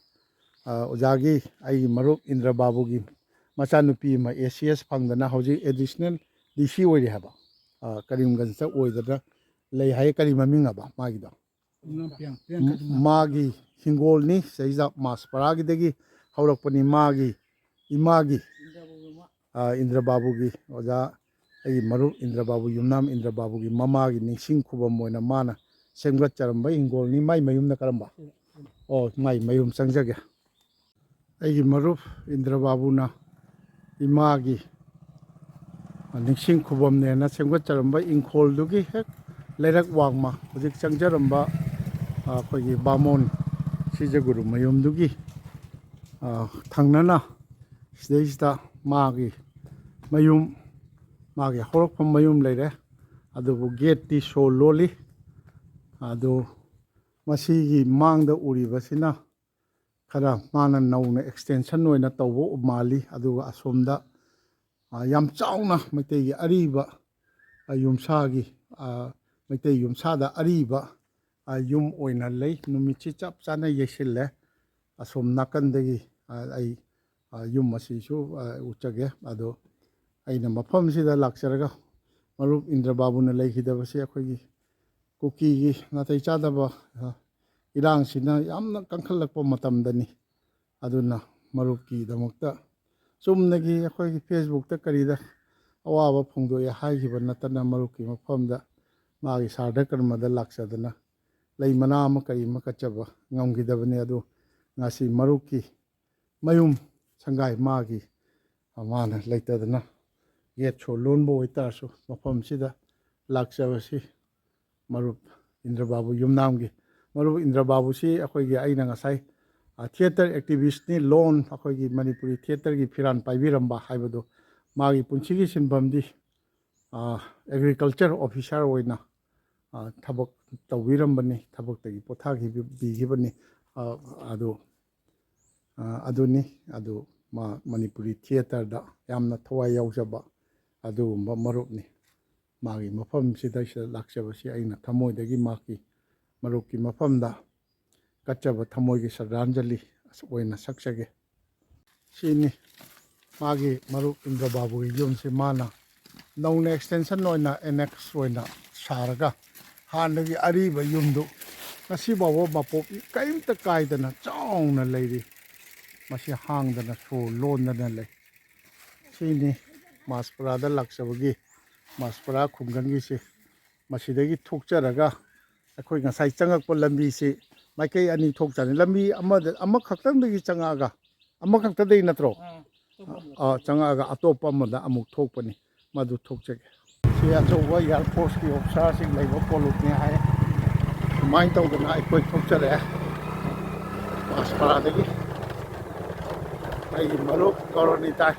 ꯑ, ꯑꯣꯖꯥꯒꯤ, ꯑꯩꯒꯤ ꯃꯔꯨꯞ ꯏꯟꯗ꯭ꯔ ꯕꯥꯕꯨꯒꯤ ꯃꯆꯥꯅꯨꯄꯤ ꯑꯃ ꯑꯦ ꯁꯤ ꯑꯦꯁ ꯐꯪꯗꯅ ꯍꯧꯖꯤꯛ ꯑꯦꯗꯤꯁꯅꯦꯜ ꯗꯤ ꯁꯤ ꯑꯣꯏꯔꯤ ꯍꯥꯏꯕ, ꯑ, ꯀꯔꯤꯝꯒꯟꯖꯇ ꯑꯣꯏꯗꯅ ꯂꯩ ꯍꯥꯏ꯫ ꯀꯔꯤ ꯃꯃꯤꯡ ꯍꯥꯏꯕ ꯃꯥꯒꯤꯗꯣ? ꯃꯥꯒꯤ ꯍꯤꯡꯒꯣꯜꯅꯤ, ꯁꯤꯗꯩꯁꯤꯗ ꯃꯥꯁꯄꯔꯥꯒꯤꯗꯒꯤ ꯍꯧꯔꯛꯄꯅꯤ꯫ ꯃꯥꯒꯤ ꯏꯃꯥꯒꯤ, ꯑ, ꯏꯟꯗ꯭ꯔ ꯕꯥꯕꯨꯒꯤ ꯑꯣꯖꯥ, ꯑꯩꯒꯤ ꯃꯔꯨꯞ ꯏꯟꯗ꯭ꯔ ꯕꯥꯕꯨ, ꯌꯨꯝꯅꯥꯝ ꯏꯟꯗ꯭ꯔ ꯕꯥꯕꯨꯒꯤ ꯃꯃꯥꯒꯤ ꯅꯤꯡꯁꯤꯡ ꯈꯨꯕꯝ ꯑꯣꯏꯅ ꯃꯥꯅ ꯁꯦꯝꯒꯠꯆꯔꯝꯕ ꯍꯤꯡꯒꯣꯜꯅꯤ꯫ ꯃꯥꯏ ꯃꯌꯨꯝꯅ ꯀꯔꯝꯕ? ꯑꯣ, ꯃꯥꯏ ꯃꯌꯨꯝ ꯆꯪꯖꯒꯦ꯫ ꯑꯩꯒꯤ ꯃꯔꯨꯞ ꯏꯟꯗ꯭ꯔ ꯕꯥꯕꯨꯅ ꯏꯃꯥꯒꯤ ꯅꯤꯡꯁꯤꯡ ꯈꯨꯕꯝꯅꯦꯅ ꯁꯦꯝꯒꯠꯆꯔꯝꯕ ꯏꯪꯈꯣꯜꯗꯨꯒꯤ ꯍꯦꯛ ꯂꯩꯔꯛ ꯋꯥꯡꯃ, ꯍꯧꯖꯤꯛ ꯆꯪꯖꯔꯝꯕ, ꯑ, ꯑꯩꯈꯣꯏꯒꯤ ꯕꯥꯃꯣꯟ ꯁꯤꯖꯒꯨꯔꯨ ꯃꯌꯨꯝꯗꯨꯒꯤ, ꯑ, ꯊꯪꯅꯅ ꯁꯤꯗꯩꯁꯤꯗ ꯃꯥꯒꯤ ꯃꯌꯨꯝ, ꯃꯥꯒꯤ ꯍꯧꯔꯛꯐꯝ ꯃꯌꯨꯝ ꯂꯩꯔꯦ꯫ ꯑꯗꯨꯕꯨ ꯒꯦꯠꯇꯤ ꯁꯣ ꯂꯣꯜꯂꯤ꯫ ꯑꯗꯨ ꯃꯁꯤꯒꯤ ꯃꯥꯡꯗ ꯎꯔꯤꯕꯁꯤꯅ ꯈꯔ ꯃꯥꯅ ꯅꯧꯅ ꯑꯦꯛꯁꯇꯦꯟꯁꯟ ꯑꯣꯏꯅ ꯇꯧꯕ ꯃꯥꯜꯂꯤ꯫ ꯑꯗꯨꯒ ꯑꯁꯣꯝꯗ, ꯑ, ꯌꯥꯝ ꯆꯥꯎꯅ ꯃꯩꯇꯩꯒꯤ ꯑꯔꯤꯕ, ꯑ, ꯌꯨꯝꯁꯥꯒꯤ, ꯑ, ꯃꯩꯇꯩ ꯌꯨꯝꯁꯥꯗ ꯑꯔꯤꯕ, ꯑ, ꯌꯨꯝ ꯑꯣꯏꯅ ꯂꯩ꯫ ꯅꯨꯃꯤꯠꯁꯤ ꯆꯞ ꯆꯥꯅ ꯌꯩꯁꯤꯜꯂꯦ꯫ ꯑꯁꯣꯝ ꯅꯥꯀꯟꯗꯒꯤ, ꯑ, ꯑꯩ, ꯑ, ꯌꯨꯝ ꯑꯁꯤꯁꯨ, ꯑ, ꯎꯠꯆꯒꯦ꯫ ꯑꯗꯣ ꯑꯩꯅ ꯃꯐꯝꯁꯤꯗ ꯂꯥꯛꯆꯔꯒ ꯃꯔꯨꯞ ꯏꯟꯗ꯭ꯔ ꯕꯥꯕꯨꯅ ꯂꯩꯈꯤꯗꯕꯁꯦ ꯑꯩꯈꯣꯏꯒꯤ ꯀꯨꯀꯤꯒꯤ ꯅꯥꯇꯩ ꯆꯥꯗꯕ, ꯑ, ꯏꯔꯥꯡꯁꯤꯅ ꯌꯥꯝꯅ ꯀꯟꯈꯠꯂꯛꯄ ꯃꯇꯝꯗꯅꯤ꯫ ꯑꯗꯨꯅ ꯃꯔꯨꯞꯀꯤꯗꯃꯛꯇ ꯆꯨꯝꯅꯒꯤ ꯑꯩꯈꯣꯏꯒꯤ ꯐꯦꯁꯕꯨꯛꯇ ꯀꯔꯤꯗ ꯑꯋꯥꯕ ꯐꯣꯡꯗꯣꯛꯑꯦ ꯍꯥꯏꯈꯤꯕ ꯅꯠꯇꯅ ꯃꯔꯨꯞꯀꯤ ꯃꯐꯝꯗ ꯃꯥꯒꯤ ꯁꯥꯔꯗ ꯀꯔꯃꯗ ꯂꯥꯛꯆꯗꯅ ꯂꯩ ꯃꯅꯥ ꯑꯃ ꯀꯔꯤ ꯑꯃ ꯀꯠꯆꯕ ꯉꯝꯈꯤꯗꯕꯅꯤ꯫ ꯑꯗꯨ ꯉꯁꯤ ꯃꯔꯨꯞꯀꯤ ꯃꯌꯨꯝ ꯁꯪꯒꯥꯏ ꯃꯥꯒꯤ, ꯑ, ꯃꯥꯅ ꯂꯩꯇꯗꯅ ꯒꯦꯠ ꯁꯣ ꯂꯣꯟꯕ ꯑꯣꯏꯇꯥꯔꯁꯨ ꯃꯐꯝꯁꯤꯗ ꯂꯥꯛꯆꯕꯁꯤ ꯃꯔꯨꯞ ꯏꯟꯗ꯭ꯔꯕꯥꯕꯨ ꯌꯨꯝꯅꯥꯝꯒꯤ, ꯃꯔꯨꯞ ꯏꯟꯗ꯭ꯔꯕꯥꯕꯨꯁꯤ ꯑꯩꯈꯣꯏꯒꯤ, ꯑꯩꯅ ꯉꯁꯥꯏ, ꯑ, ꯊꯤꯌꯦꯇꯔ ꯑꯦꯛꯇꯤꯚꯤꯁ꯭ꯠꯅꯤ, ꯂꯣꯟ ꯑꯩꯈꯣꯏꯒꯤ ꯃꯅꯤꯄꯨꯔꯤ ꯊꯤꯌꯦꯇꯔꯒꯤ ꯐꯤꯔꯥꯟ ꯄꯥꯏꯕꯤꯔꯝꯕ ꯍꯥꯏꯕꯗꯨ, ꯃꯥꯒꯤ ꯄꯨꯟꯁꯤꯒꯤ ꯁꯤꯟꯐꯝꯗꯤ, ꯑ, ꯑꯦꯒ꯭ꯔꯤꯀꯜꯆꯔ ꯑꯣꯐꯤꯁꯥꯔ ꯑꯣꯏꯅ, ꯑ, ꯊꯕꯛ ꯇꯧꯕꯤꯔꯝꯕꯅꯤ, ꯊꯕꯛꯇꯒꯤ ꯄꯣꯊꯥꯈꯤꯕꯤꯈꯤꯕꯅꯤ꯫ ꯑ, ꯑꯗꯨ, ꯑ, ꯑꯗꯨꯅꯤ꯫ ꯑꯗꯨ ꯃꯥ ꯃꯅꯤꯄꯨꯔꯤ ꯊꯤꯌꯦꯇꯔꯗ ꯌꯥꯝꯅ ꯊꯋꯥꯏ ꯌꯥꯎꯖꯕ ꯑꯗꯨꯒꯨꯝꯕ ꯃꯔꯨꯞꯅꯤ꯫ ꯃꯥꯒꯤ ꯃꯐꯝꯁꯤꯗꯩꯁꯤꯗ ꯂꯥꯛꯆꯕꯁꯤ ꯑꯩꯅ ꯊꯃꯣꯏꯗꯒꯤ ꯃꯍꯥꯛꯀꯤ ꯃꯔꯨꯞꯀꯤ ꯃꯐꯝꯗ ꯀꯠꯆꯕ ꯊꯃꯣꯏꯒꯤ ꯁ꯭ꯔꯗꯥꯟꯖꯂꯤ ꯑꯣꯏꯅ ꯁꯛꯆꯒꯦ꯫ ꯁꯤꯅꯤ ꯃꯥꯒꯤ ꯃꯔꯨꯞ ꯏꯟꯗ꯭ꯔꯕꯥꯕꯨꯒꯤ ꯌꯨꯝꯁꯤ꯫ ꯃꯥꯅ ꯅꯧꯅ ꯑꯦꯛꯁꯇꯦꯟꯁꯟ ꯑꯣꯏꯅ ꯑꯦꯅꯦꯛꯁ ꯑꯣꯏꯅ ꯁꯥꯔꯒ ꯍꯥꯟꯅꯒꯤ ꯑꯔꯤꯕ ꯌꯨꯝꯗꯨ ꯉꯁꯤ ꯐꯥꯎꯕ ꯃꯄꯣꯞ ꯀꯔꯤꯝꯇ ꯀꯥꯏꯗꯅ ꯆꯥꯎꯅ ꯂꯩꯔꯤ꯫ ꯃꯁꯤ ꯍꯥꯡꯗꯅ ꯁꯣ ꯂꯣꯟꯗꯅ ꯂꯩ꯫ ꯁꯤꯅꯤ ꯃꯥꯁꯄꯨꯔꯥꯗ ꯂꯥꯛꯆꯕꯒꯤ, ꯃꯥꯁꯄꯨꯔꯥ ꯈꯨꯡꯒꯪꯒꯤꯁꯤ꯫ ꯃꯁꯤꯗꯒꯤ ꯊꯣꯛꯆꯔꯒ ꯑꯩꯈꯣꯏ ꯉꯁꯥꯏ ꯆꯪꯉꯛꯄ ꯂꯝꯕꯤꯁꯤ ꯃꯥꯏꯀꯩ ꯑꯅꯤ ꯊꯣꯛꯆꯅꯤ꯫ ꯂꯝꯕꯤ ꯑꯃꯗ, ꯑꯃꯈꯛꯇꯪꯗꯒꯤ ꯆꯪꯉꯛꯑꯒ, ꯑꯃꯈꯛꯇꯗꯒꯤ ꯅꯠꯇ꯭ꯔꯣ? ꯑꯥ, ꯑꯇꯣꯞꯄ ꯑꯃꯗ꯫ ꯑꯥ, ꯆꯪꯉꯛꯑꯒ ꯑꯇꯣꯞꯄ ꯑꯃꯗ ꯑꯃꯨꯛ ꯊꯣꯛꯄꯅꯤ꯫ ꯃꯗꯨ ꯊꯣꯛꯆꯒꯦ꯫ ꯁꯤ ꯑꯆꯧꯕ ꯏꯌꯥꯔ ꯐꯣꯔꯁꯀꯤ ꯑꯣꯐꯤꯁꯥꯔꯁꯤꯡ ꯂꯩꯕ ꯀꯣꯂꯨꯞꯅꯤ ꯍꯥꯏ꯫ ꯁꯨꯃꯥꯏꯅ ꯇꯧꯗꯅ ꯑꯩꯈꯣꯏ ꯊꯣꯛꯆꯔꯛꯑꯦ ꯃꯥꯁꯄꯥꯔꯥꯗꯒꯤ꯫ ꯑꯩꯒꯤ ꯃꯔꯨꯞ ꯀꯣꯂꯣꯅꯤ ꯇꯥꯏ꯫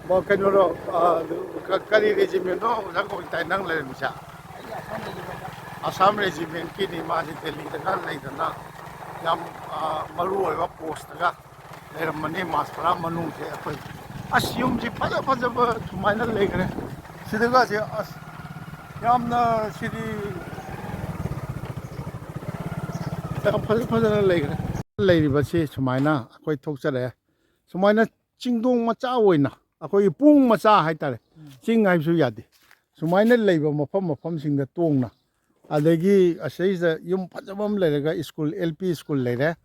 ꯃ-, ꯀꯩꯅꯣꯔꯣ, ꯑ, ꯀ-, ꯀꯔꯤ ꯔꯦꯖꯤꯃꯦꯟꯅꯣ ꯑꯣꯖꯥ ꯀꯧꯏ ꯇꯥꯏ ꯅꯪ ꯂꯩꯔꯝꯃꯤꯁꯦ? ꯑꯁꯥꯝ ꯔꯦꯖꯤꯃꯦꯟꯀꯤꯅꯤ꯫ ꯃꯥꯁꯤ ꯗꯦꯜꯂꯤꯗꯒ ꯂꯩꯗꯅ ꯌꯥꯝ, ꯑ, ꯃꯔꯨ ꯑꯣꯏꯕ ꯄꯣꯁꯇꯒ ꯂꯩꯔꯝꯕꯅꯤ꯫ ꯃꯥꯁꯄꯥꯔꯥ ꯃꯅꯨꯡꯁꯦ ꯑꯩꯈꯣꯏ, ꯑꯁ, ꯌꯨꯝꯁꯤ ꯐꯖ ꯐꯖꯕ ꯁꯨꯃꯥꯏꯅ ꯂꯩꯈ꯭ꯔꯦ꯫ ꯁꯤꯗꯒꯁꯦ, ꯑꯁ, ꯌꯥꯝꯅ ꯁꯤꯗꯤ ꯌꯥꯝ ꯐꯖ ꯐꯖꯅ ꯂꯩꯈ꯭ꯔꯦ꯫ ꯂꯩꯔꯤꯕꯁꯤ ꯁꯨꯃꯥꯏꯅ ꯑꯩꯈꯣꯏ ꯊꯣꯛꯆꯔꯛꯑꯦ꯫ ꯁꯨꯃꯥꯏꯅ ꯆꯤꯡꯗꯣꯡ ꯃꯆꯥ ꯑꯣꯏꯅ, ꯑꯩꯈꯣꯏꯒꯤ ꯄꯨꯡ ꯃꯆꯥ ꯍꯥꯏꯇꯥꯔꯦ, ꯎꯝ꯫ ꯆꯤꯡ ꯍꯥꯏꯕꯁꯨ ꯌꯥꯗꯦ, ꯁꯨꯃꯥꯏꯅ ꯂꯩꯕ ꯃꯐꯝ ꯃꯐꯝꯁꯤꯡꯗ ꯇꯣꯡꯅ, ꯑꯗꯒꯤ ꯑꯁꯤꯗꯩꯁꯤꯗ ꯌꯨꯝ ꯐꯖꯕ ꯑꯃ ꯂꯩꯔꯒ ꯁ꯭ꯀꯨꯜ, ꯑꯦꯜ ꯄꯤ ꯁ꯭ꯀꯨꯜ ꯂꯩꯔꯦ,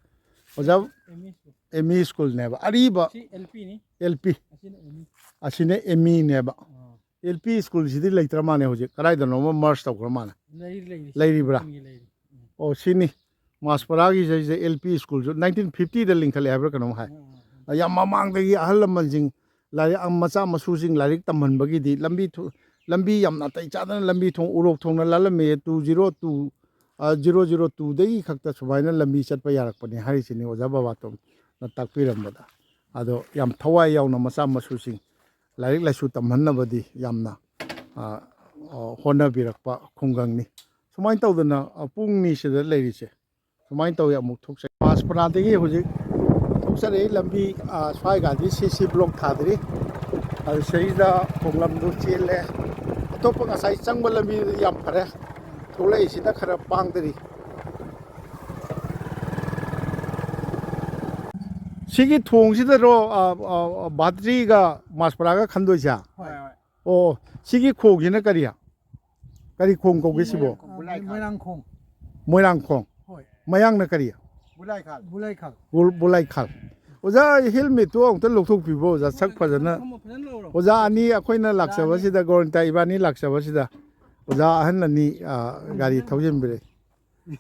ꯑꯣꯖꯥ, M E school. M E ꯁ꯭ꯀꯨꯜꯅꯦꯕ ꯑꯔꯤꯕ꯫ ꯁꯤ ꯑꯦꯜ ꯄꯤꯅꯤ꯫ L P. ꯑꯁꯤꯅ ꯑꯦꯝ ꯏ꯫ ꯑꯁꯤꯅ ꯑꯦꯝ ꯏꯅꯦꯕ꯫ ꯑꯥ꯫ ꯑꯦꯜ ꯄꯤ ꯁ꯭ꯀꯨꯜꯁꯤꯗꯤ ꯂꯩꯇ꯭ꯔ ꯃꯥꯜꯂꯦ ꯍꯧꯖꯤꯛ, ꯀꯗꯥꯏꯗꯅꯣꯃ ꯃꯔꯖ ꯇꯧꯈ꯭ꯔ ꯃꯥꯜꯂꯦ꯫ ꯂꯩꯔꯤ, ꯂꯩꯔꯤ꯫ ꯂꯩꯔꯤꯕ꯭ꯔꯥ? ꯁꯤ ꯈꯨꯟꯒꯤ ꯂꯩꯔꯤ꯫ ꯑꯣ, ꯁꯤꯅꯤ꯫ ꯃꯥꯁꯄꯔꯥꯒꯤ ꯁꯤꯁꯦ ꯑꯦꯜ ꯄꯤ ꯁ꯭ꯀꯨꯜꯁꯨ ꯅꯥꯏꯟꯇꯤꯟ ꯐꯤꯐꯇꯤꯗ ꯂꯤꯡꯈꯠꯂꯦ ꯍꯥꯏꯕ꯭ꯔꯥ ꯀꯩꯅꯣꯝ ꯍꯥꯏ꯫ ꯎꯝ, ꯎꯝ, ꯎꯝ꯫ ꯌꯥꯝ ꯃꯃꯥꯡꯗꯒꯤ ꯑꯍꯜ ꯂꯃꯟꯁꯤꯡ ꯂꯥꯏꯔꯤꯛ, ꯑ, ꯃꯆꯥ ꯃꯁꯨꯁꯤꯡ ꯂꯥꯏꯔꯤꯛ ꯇꯝꯍꯟꯕꯒꯤꯗꯤ ꯂꯝꯕꯤ ꯊꯣ-, ꯂꯝꯕꯤ ꯌꯥꯝ ꯅꯥꯇꯩ ꯆꯥꯗꯅ ꯂꯝꯕꯤ ꯊꯣꯡ, ꯎꯔꯣꯛ ꯊꯣꯡꯅ ꯂꯥꯜꯂꯝꯃꯦ꯫ ꯇꯨ ꯖꯤꯔꯣ ꯇꯨ, ꯑ, ꯖꯤꯔꯣ ꯖꯤꯔꯣ ꯇꯨꯗꯒꯤ ꯈꯛꯇ ꯁꯨꯃꯥꯏꯅ ꯂꯝꯕꯤ ꯆꯠꯄ ꯌꯥꯔꯛꯄꯅꯤ ꯍꯥꯏꯔꯤꯁꯤꯅꯤ ꯑꯣꯖꯥ ꯕꯕꯥꯇꯣꯟꯅ ꯇꯥꯛꯄꯤꯔꯝꯕꯗ꯫ ꯑꯗꯣ ꯌꯥꯝ ꯊꯋꯥꯏ ꯌꯥꯎꯅ ꯃꯆꯥ ꯃꯁꯨꯁꯤꯡ ꯂꯥꯏꯔꯤꯛ ꯂꯥꯏꯁꯨ ꯇꯝꯍꯟꯅꯕꯗꯤ ꯌꯥꯝꯅ, ꯑ, ꯑ, ꯍꯣꯠꯅꯕꯤꯔꯛꯄ ꯈꯨꯡꯒꯪꯅꯤ꯫ ꯁꯨꯃꯥꯏꯅ ꯇꯧꯗꯅ, ꯑ, ꯄꯨꯡꯅꯤ ꯁꯤꯗ ꯂꯩꯔꯤꯁꯦ꯫ ꯁꯨꯃꯥꯏꯅ ꯇꯧꯋꯤ꯫ ꯑꯃꯨꯛ ꯊꯣꯛꯆꯩ꯫ ꯃꯥꯁꯄꯨꯔꯥꯗꯒꯤ ꯍꯧꯖꯤꯛ ꯊꯣꯛꯆꯔꯛꯏ ꯂꯝꯕꯤ, ꯑ, ꯁ꯭ꯋꯥꯏꯒꯗꯤ ꯁꯤ ꯁꯤ ꯕ꯭ꯂꯣꯛ ꯊꯥꯗ꯭ꯔꯤ꯫ ꯑꯗꯨ ꯁꯤꯗꯩꯗ ꯈꯣꯡꯂꯝꯗꯨ ꯆꯦꯜꯂꯦ꯫ ꯑꯇꯣꯞꯄ ꯉꯁꯥꯏ ꯆꯪꯕ ꯂꯝꯕꯤꯗꯨꯗꯤ ꯌꯥꯝ ꯐꯔꯦ꯫ ꯊꯣꯛꯂꯛꯏꯁꯤꯅ ꯈꯔ ꯄꯥꯡꯗꯔꯤ꯫ ꯁꯤꯒꯤ ꯊꯣꯡꯁꯤꯗꯔꯣ, ꯑ, ꯑ, ꯕꯥꯇ꯭ꯔꯤꯒ ꯃꯥꯁꯄꯨꯔꯥꯒ ꯈꯟꯗꯣꯏꯁꯦ? ꯍꯣꯏ, ꯍꯣꯏ꯫ ꯑꯣ, ꯁꯤꯒꯤ ꯈꯣꯡꯁꯤꯅ ꯀꯔꯤ? ꯀꯔꯤ ꯈꯣꯡ ꯀꯧꯒꯦ ꯁꯤꯕꯣ? ꯑ, ꯃꯣꯏꯔꯥꯡꯈꯣꯡ꯫ ꯃꯣꯏꯔꯥꯡꯈꯣꯡ꯫ ꯍꯣꯏ꯫ ꯃꯌꯥꯡꯅ ꯀꯔꯤ? ꯕꯨꯂꯥꯏꯈꯥꯜ꯫ ꯕꯨꯂꯥꯏꯈꯥꯜ꯫ ꯕꯨ-, ꯕꯨꯂꯥꯏꯈꯥꯜ꯫ ꯑꯣꯖꯥ, ꯍꯦꯜꯃꯦꯠꯇꯨ ꯑꯃꯨꯛꯇ ꯂꯧꯊꯣꯛꯄꯤꯕꯣ, ꯑꯣꯖꯥ, ꯁꯛ ꯐꯖꯅ꯫ ꯐꯖꯅ ꯂꯧꯔꯣ꯫ ꯑꯣꯖꯥ ꯑꯅꯤ ꯑꯩꯈꯣꯏꯅ ꯂꯥꯛꯆꯕꯁꯤꯗ, ꯒꯣꯔꯟꯇ ꯏꯕꯥꯅꯤ ꯂꯥꯛꯆꯕꯁꯤꯗ, ꯑꯣꯖꯥ ꯑꯍꯟ ꯑꯅꯤ, ꯑ, ꯒꯥꯔꯤ ꯊꯧꯖꯤꯟꯕꯤꯔꯦ꯫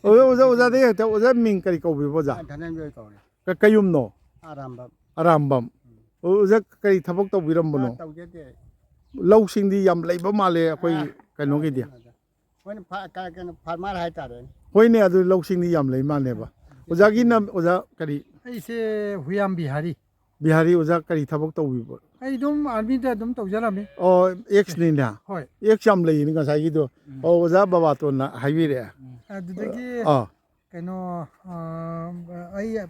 ꯑꯣꯖꯥ, ꯑꯣꯖꯥ, ꯑꯣꯖꯥꯗꯒꯤ ꯍꯦꯛꯇ, ꯑꯣꯖꯥ ꯃꯤꯡ ꯀꯔꯤ ꯀꯧꯕꯤꯕ, ꯑꯣꯖꯥ? ꯑ, ꯙꯅꯟꯖꯣꯏ ꯀꯧꯔꯦ꯫ ꯀ-, ꯀꯩ ꯌꯨꯝꯅꯣ? ꯑꯔꯥꯝꯕꯝ꯫ ꯑꯔꯥꯝꯕꯝ꯫ ꯎꯝ꯫ ꯑꯣ, ꯑꯣꯖꯥ, ꯀꯔꯤ ꯊꯕꯛ ꯇꯧꯕꯤꯔꯝꯕꯅꯣ? ꯑ, ꯇꯧꯖꯗꯦ꯫ ꯂꯧꯁꯤꯡꯗꯤ ꯌꯥꯝ ꯂꯩꯕ ꯃꯥꯜꯂꯦ ꯑꯩꯈꯣꯏ ꯑ, ꯀꯩꯅꯣꯒꯤꯗꯤ꯫ ꯑꯩꯈꯣꯏꯅ ꯐꯥ-, ꯀ-, ꯀꯩꯅꯣ, ꯐꯥꯔꯃꯔ ꯍꯥꯏꯇꯥꯔꯦꯅꯦ꯫ ꯍꯣꯏꯅꯦ, ꯑꯗꯨ ꯂꯧꯁꯤꯡꯗꯤ ꯌꯥꯝ ꯂꯩ ꯃꯥꯜꯂꯦꯕ꯫ ꯑꯣꯖꯥꯒꯤꯅ, ꯑꯣꯖꯥ, ꯀꯔꯤ? ꯑꯩꯁꯦ ꯍꯨꯌꯥꯝ ꯕꯤꯍꯥꯔꯤ꯫ ꯕꯤꯍꯥꯔꯤ ꯑꯣꯖꯥ ꯀꯔꯤ ꯊꯕꯛ ꯇꯧꯕꯤꯕ? ꯑꯩ ꯑꯗꯨꯝ ꯑꯥꯔꯃꯤꯗ ꯑꯗꯨꯝ ꯇꯧꯖꯔꯝꯃꯤ꯫ ꯑꯣ, ꯑꯦꯛꯁꯅꯤꯅꯦ? ꯍꯣꯏ꯫ ꯑꯦꯛꯁ ꯌꯥꯝ ꯂꯩꯌꯦꯅꯦ ꯉꯁꯥꯏꯒꯤꯗꯣ꯫ ꯎꯝ꯫ ꯑꯣ, ꯑꯣꯖꯥ ꯕꯕꯥꯇꯣꯟꯅ ꯍꯥꯏꯕꯤꯔꯛꯑꯦ꯫ ꯎꯝ꯫ ꯑꯗꯨꯗꯒꯤ ꯑꯥ꯫ ꯀꯩꯅꯣ, ꯑ, ꯑꯩ, ꯑ,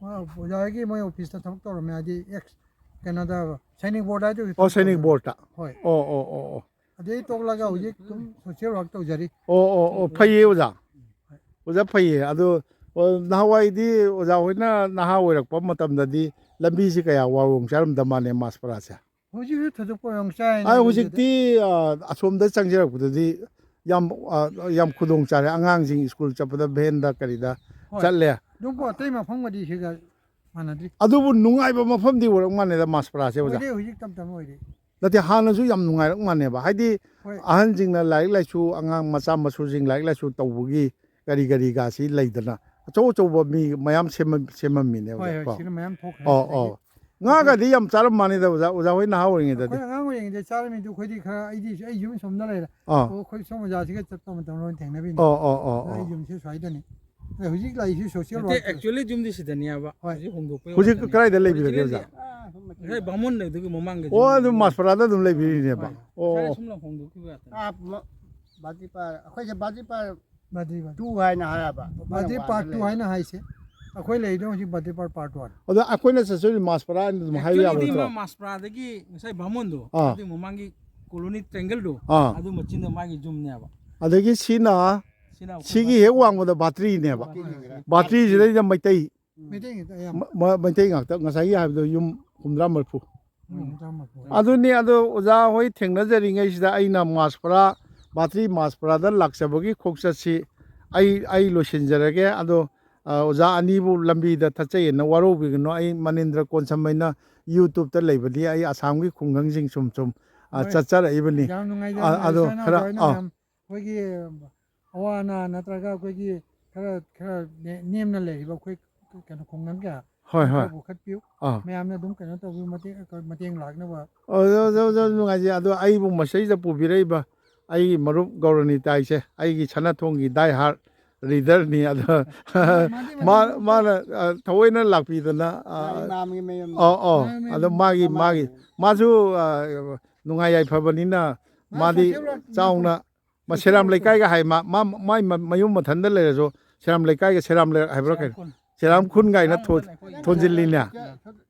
ꯑꯣꯖꯥꯒꯤ ꯃꯣꯏ ꯑꯣꯐꯤꯁꯇ ꯊꯕꯛ ꯇꯧꯔꯝꯃꯦ, ꯍꯥꯏꯗꯤ ꯑꯦꯛꯁ ꯀꯩꯅꯣꯗ, ꯁꯩꯅꯤꯛ ꯕꯣꯔꯗ ꯍꯥꯏꯗꯣ ꯑꯣ, ꯁꯩꯅꯤꯛ ꯇꯧꯖꯔꯝꯃꯦ꯫ ꯕꯣꯔꯗꯇ꯫ ꯍꯣꯏ꯫ ꯑꯣ, ꯑꯣ, ꯑꯣ, ꯑꯣ꯫ ꯑꯗꯨꯗꯩ ꯇꯣꯛꯂꯒ ꯍꯧꯖꯤꯛ ꯑꯗꯨꯝ ꯁꯣꯁꯤꯌꯦꯜ ꯋꯥꯔꯛ ꯇꯧꯖꯔꯤ꯫ ꯑꯣ, ꯑꯣ, ꯑꯣ, ꯐꯩꯌꯦ ꯑꯣꯖꯥ꯫ ꯑꯣꯖꯥ, ꯐꯩꯌꯦ꯫ ꯑꯗꯣ, ꯑꯣ, ꯅꯍꯥꯟꯋꯥꯏꯗꯤ ꯑꯣꯖꯥ ꯍꯣꯏꯅ ꯅꯍꯥ ꯑꯣꯏꯔꯛꯄ ꯃꯇꯝꯗꯗꯤ ꯂꯝꯕꯤꯁꯤ ꯀꯌꯥ ꯋꯥꯔꯣꯡ ꯆꯥꯔꯝꯗ ꯃꯥꯜꯂꯦ ꯃꯥꯁꯄꯔꯥꯁꯦ꯫ ꯍꯧꯖꯤꯛꯁꯨ ꯊꯣꯏꯗꯣꯛꯄ ꯋꯥꯔꯣꯡ ꯆꯥꯏꯅ ꯑꯥ, ꯂꯩꯇꯦꯗ꯫ ꯍꯧꯖꯤꯛꯇꯤ, ꯑ, ꯑꯁꯣꯝꯗ ꯆꯪꯖꯔꯛꯄꯗꯗꯤ ꯌꯥꯝ, ꯑ, ꯌꯥꯝ ꯈꯨꯗꯣꯡ ꯆꯥꯔꯦ꯫ ꯑꯉꯥꯡꯁꯤꯡ ꯁ꯭ꯀꯨꯜ ꯆꯠꯄꯗ ꯚꯦꯟꯗ ꯀꯔꯤꯗ ꯍꯣꯏ꯫ ꯆꯠꯂꯦ꯫ ꯑꯗꯨꯝꯀꯣ ꯑꯇꯩ ꯃꯐꯝꯒꯗꯤ ꯁꯤꯒ ꯃꯥꯟꯅꯗ꯭ꯔꯤ꯫ ꯑꯗꯨꯕꯨ ꯅꯨꯡꯉꯥꯏꯕ ꯃꯐꯝꯗꯤ ꯑꯣꯏꯔꯛ ꯃꯥꯜꯂꯦꯗ ꯃꯥꯁꯄꯔꯥꯁꯦ, ꯑꯣꯖꯥ꯫ ꯑꯣꯏꯔꯦ, ꯍꯧꯖꯤꯛ ꯇꯞ ꯇꯞꯅ ꯑꯣꯏꯔꯦ꯫ ꯅꯠꯇꯦ, ꯍꯥꯟꯅꯁꯨ ꯌꯥꯝ ꯅꯨꯡꯉꯥꯏꯔꯛ ꯃꯥꯜꯂꯦꯕ꯫ ꯍꯥꯏꯗꯤ ꯍꯣꯏ꯫ ꯑꯍꯟꯁꯤꯡꯅ ꯂꯥꯏꯔꯤꯛ ꯂꯥꯏꯁꯨ, ꯑꯉꯥꯡ ꯃꯆꯥ ꯃꯁꯨꯁꯤꯡ ꯂꯥꯏꯔꯤꯛ ꯂꯥꯏꯁꯨ ꯇꯧꯕꯒꯤ ꯀꯔꯤ ꯀꯔꯤꯒꯁꯤ ꯂꯩꯗꯅ ꯑꯆꯧ ꯑꯆꯧꯕ ꯃꯤ ꯃꯌꯥꯝ ꯁꯦꯝꯃꯝ- ꯁꯦꯝꯃꯝꯃꯤꯅꯦ, ꯍꯣꯏ, ꯑꯣꯖꯥ, ꯍꯣꯏ, ꯀꯣ? ꯁꯤꯅ ꯃꯌꯥꯝ ꯊꯣꯛꯈ꯭ꯔꯦ꯫ ꯑꯣ, ꯑꯗꯒꯤ ꯑꯣ꯫ ꯉꯥꯒꯗꯤ ꯌꯥꯝ ꯆꯥꯔꯝ ꯃꯥꯅꯤꯗ, ꯑꯣꯖꯥ, ꯑꯣꯖꯥ ꯍꯣꯏ ꯅꯍꯥ ꯑꯣꯏꯔꯤꯉꯩꯗꯗꯤ꯫ ꯑꯩꯈꯣꯏ ꯑꯉꯥꯡ ꯑꯣꯏꯔꯤꯉꯩꯗ ꯆꯥꯔꯝꯃꯤꯗꯨ ꯑꯩꯈꯣꯏꯗꯤ ꯈꯔ, ꯑꯩꯗꯤ ꯑꯩ ꯌꯨꯝ ꯁꯣꯝꯗ ꯂꯩꯔꯦ꯫ ꯑꯥ꯫ ꯑꯣ, ꯑꯩꯈꯣꯏ ꯁꯣꯝ ꯑꯣꯖꯥꯁꯤꯒ ꯆꯠꯄ ꯃꯇꯝꯗ ꯑꯣꯏꯅ ꯊꯦꯡꯅꯕꯤꯅꯦ꯫ ꯑꯣ, ꯑꯣ, ꯑꯣ, ꯑꯗ ꯑꯩ ꯑꯣ꯫ ꯌꯨꯝꯁꯦ ꯁ꯭ꯋꯥꯏꯗꯅꯤ꯫ ꯑꯗ ꯍꯧꯖꯤꯛ ꯂꯥꯛꯏꯁꯤ social ꯅꯠꯇꯦ, work꯫ Actually ꯌꯨꯝꯗꯤ ꯁꯤꯗꯅꯦꯕ꯫ ꯍꯣꯏ꯫ ꯍꯧꯖꯤꯛ ꯍꯣꯡꯗꯣꯛꯄꯩ ꯍꯧꯖꯤꯛ ꯋꯥꯈꯜꯗꯅꯤ꯫ ꯀꯗꯥꯏꯗ ꯂꯩꯕꯤꯔꯒꯦ, originally ꯑꯣꯖꯥ? ꯉꯁꯥꯏ ꯕꯥꯃꯣꯟ ꯂꯩꯕꯗꯨꯒꯤ ꯃꯃꯥꯡꯒꯤ ꯑꯣ, ꯌꯨꯝ꯫ ꯑꯗꯨꯝ ꯃꯥꯁꯄꯔꯥꯗ ꯑꯗꯨꯝ ꯂꯩꯕꯤꯔꯤꯅꯦꯕ꯫ ꯍꯣꯏ꯫ ꯑꯣ꯫ ꯉꯁꯥꯏ ꯁꯨꯝ ꯂꯥꯎ ꯍꯣꯡꯗꯣꯛꯈꯤꯕ ꯉꯥꯛꯇꯅꯤ꯫ ꯑꯥ, ꯃ-, ꯕꯥꯖꯤꯄꯥꯔ, ꯑꯩꯈꯣꯏꯁꯦ ꯕꯥꯖꯤꯄꯥꯔ ꯕꯥꯖꯤꯄꯥꯔ꯫ Two ꯍꯥꯏꯅ ꯍꯥꯏꯌꯦꯕ꯫ ꯕꯥꯖꯤꯄꯥꯔ ꯃꯥꯅ two ꯍꯥꯏꯅ ꯍꯥꯏꯁꯦ꯫ ꯑꯩꯈꯣꯏ ꯂꯩꯔꯤꯗꯣ ꯍꯧꯖꯤꯛ ꯕꯥꯖꯤꯄꯥꯔ part one꯫ ꯑꯗꯣ ꯑꯩꯈꯣꯏꯅ ꯆꯠꯆꯔꯤ ꯃꯥꯁꯄꯔꯥ ꯍꯥꯏꯅ ꯑꯗꯨꯝ ꯍꯥꯏꯕ Actually ꯌꯥꯕ ꯗꯤ ꯅꯠꯇ꯭ꯔꯣ? ꯃꯥ ꯃꯥꯁꯄꯔꯥꯗꯒꯤ ꯉꯁꯥꯏ ꯕꯥꯃꯣꯟꯗꯣ, ꯑꯥ꯫ ꯑꯗꯨꯒꯤ ꯃꯃꯥꯡꯒꯤ colony triangle ꯗꯣ, ꯑꯥ꯫ ꯑꯗꯨ ꯃꯆꯤꯟꯗ ꯃꯥꯒꯤ ꯌꯨꯝꯅꯦꯕ꯫ ꯑꯗꯒꯤ ꯁꯤꯅ, ꯁꯤꯅ ꯑꯩꯈꯣꯏ ꯁꯤꯒꯤ ꯍꯦꯛ ꯕꯥꯖꯤꯄꯥꯔ꯫ ꯋꯥꯡꯃꯗ ꯕꯥꯇ꯭ꯔꯤꯅꯦꯕ꯫ ꯕꯥꯇ꯭ꯔꯤ꯫ ꯕꯥꯇ꯭ꯔꯤꯁꯤꯗꯩꯗ ꯃꯩꯇꯩ ꯃꯩꯇꯩ ꯉꯥꯛꯇ ꯑꯌꯥꯝꯕ꯫ ꯃ-, ꯃ-, ꯃꯩꯇꯩ ꯉꯥꯛꯇ, ꯉꯁꯥꯏꯒꯤ ꯍꯥꯏꯕꯗꯣ ꯌꯨꯝ ꯍꯨꯝꯗ꯭ꯔꯥ ꯃꯔꯤꯐꯨ꯫ ꯎꯝ, ꯍꯨꯝꯗ꯭ꯔꯥ ꯃꯔꯤꯐꯨ꯫ ꯑꯗꯨꯅꯤ, ꯑꯗꯣ ꯑꯣꯖꯥ ꯍꯣꯏ ꯊꯦꯡꯅꯖꯔꯤꯉꯩꯁꯤꯗ ꯑꯩꯅ ꯃꯥꯁꯄꯔꯥ, ꯕꯥꯇ꯭ꯔꯤ ꯃꯥꯁꯄꯔꯥꯗ ꯂꯥꯛꯆꯕꯒꯤ ꯈꯣꯡꯆꯠꯁꯤ ꯑꯩ, ꯑꯩ ꯂꯣꯏꯁꯤꯟꯖꯔꯒꯦ꯫ ꯑꯗꯣ, ꯑ, ꯑꯣꯖꯥ ꯑꯅꯤꯕꯨ ꯂꯝꯕꯤꯗ ꯊꯠꯆꯩꯑꯅ ꯋꯥꯔꯧꯕꯤꯒꯅꯨ꯫ ꯑꯩ ꯃꯅꯤꯟꯗ꯭ꯔ ꯀꯣꯟꯁꯝ ꯍꯥꯏꯅ YouTube ꯇ ꯂꯩꯕꯗꯤ ꯑꯩ ꯑꯁꯥꯝꯒꯤ ꯈꯨꯡꯒꯪꯁꯤꯡ ꯁꯨꯝ ꯁꯨꯝ, ꯑ, ꯍꯣꯏ꯫ ꯆꯠꯆꯔꯛꯏꯕꯅꯤ꯫ ꯌꯥꯝ ꯅꯨꯡꯉꯥꯏꯖꯔꯦ, ꯑ, ꯑꯗꯣ ꯏꯆꯥ ꯏꯅꯥꯎ ꯈꯔ, ꯂꯣꯏꯅ ꯑ꯫ ꯃꯌꯥꯝ ꯑꯩꯈꯣꯏꯒꯤ ꯑꯋꯥ ꯑꯅꯥ ꯅꯠꯇ꯭ꯔꯒ ꯑꯩꯈꯣꯏꯒꯤ ꯈꯔ, ꯈꯔ ꯅꯦ-, ꯅꯦꯝꯅ ꯂꯩꯔꯤꯕ ꯑꯩꯈꯣꯏ ꯀꯩꯅꯣ ꯈꯨꯡꯒꯪ ꯀꯌꯥ ꯍꯣꯏ, ꯍꯣꯏ꯫ ꯈꯔ ꯄꯨꯈꯠꯄꯤꯌꯨ꯫ ꯑꯥ꯫ ꯃꯌꯥꯝꯅ ꯑꯗꯨꯝ ꯀꯩꯅꯣ ꯇꯧꯕꯤꯌꯨ, ꯃꯇꯦꯡ, ꯃꯇꯦꯡ ꯂꯥꯛꯅꯕ꯫ ꯑꯣ, ꯑꯗꯨ, ꯑꯗꯨ, ꯑꯗꯨ ꯅꯨꯡꯉꯥꯏꯖꯩ꯫ ꯑꯗꯣ ꯑꯩꯕꯨ ꯃꯁꯤꯗꯩꯗ ꯄꯨꯕꯤꯔꯛꯏꯕ ꯑꯩꯒꯤ ꯃꯔꯨꯞ ꯒꯧꯔꯅꯤꯇꯥꯏꯁꯦ, ꯑꯩꯒꯤ ꯁꯅꯥꯊꯣꯡꯒꯤ die hard reader ꯅꯤ꯫ ꯑꯗꯣ ꯃꯥꯗꯤ ꯃꯥ-, ꯃꯊꯟꯇ ꯃꯥꯅ, ꯑ, ꯊꯑꯣꯏꯅ ꯂꯥꯛꯄꯤꯗꯅ, ꯑ, ꯃꯥ ꯏꯃꯥꯝꯒꯤ ꯃꯌꯨꯝꯗ꯫ ꯑꯣ, ꯑꯣ꯫ ꯃꯥꯏ ꯑꯗꯣ ꯃꯌꯨꯝ ꯃꯥꯒꯤ, ꯃꯃꯥꯡ ꯃꯥꯒꯤ, ꯃꯌꯨꯝ꯫ ꯃꯥꯁꯨ, ꯑ, ꯅꯨꯡꯉꯥꯏ ꯌꯥꯏꯐꯕꯅꯤꯅ ꯃꯥ ꯃꯥꯗꯤ social work ꯆꯥꯎꯅ ꯃꯥ ꯁꯦꯔꯥꯝ ꯂꯩꯀꯥꯏꯒ ꯍꯥꯏ, ꯃꯥ, ꯃꯥ, ꯃꯥꯏ ꯃ-, ꯃꯌꯨꯝ ꯃꯊꯟꯗ ꯂꯩꯔꯁꯨ ꯁꯦꯔꯥꯝ ꯂꯩꯀꯥꯏꯒ ꯁꯦꯔꯥꯝ ꯂꯩꯔꯛ ꯍꯥꯏꯕ꯭ꯔꯥ ꯁꯦꯔꯥꯝ ꯀꯩꯅꯣ? ꯈꯨꯟ꯫ ꯁꯦꯔꯥꯝ ꯈꯨꯟ ꯀꯥꯏꯅ ꯁꯦꯔꯥꯝ ꯊꯣ-, ꯈꯨꯟ ꯑꯩꯈꯣꯏ ꯊꯣꯟꯖꯤꯜꯂꯤꯅꯦ꯫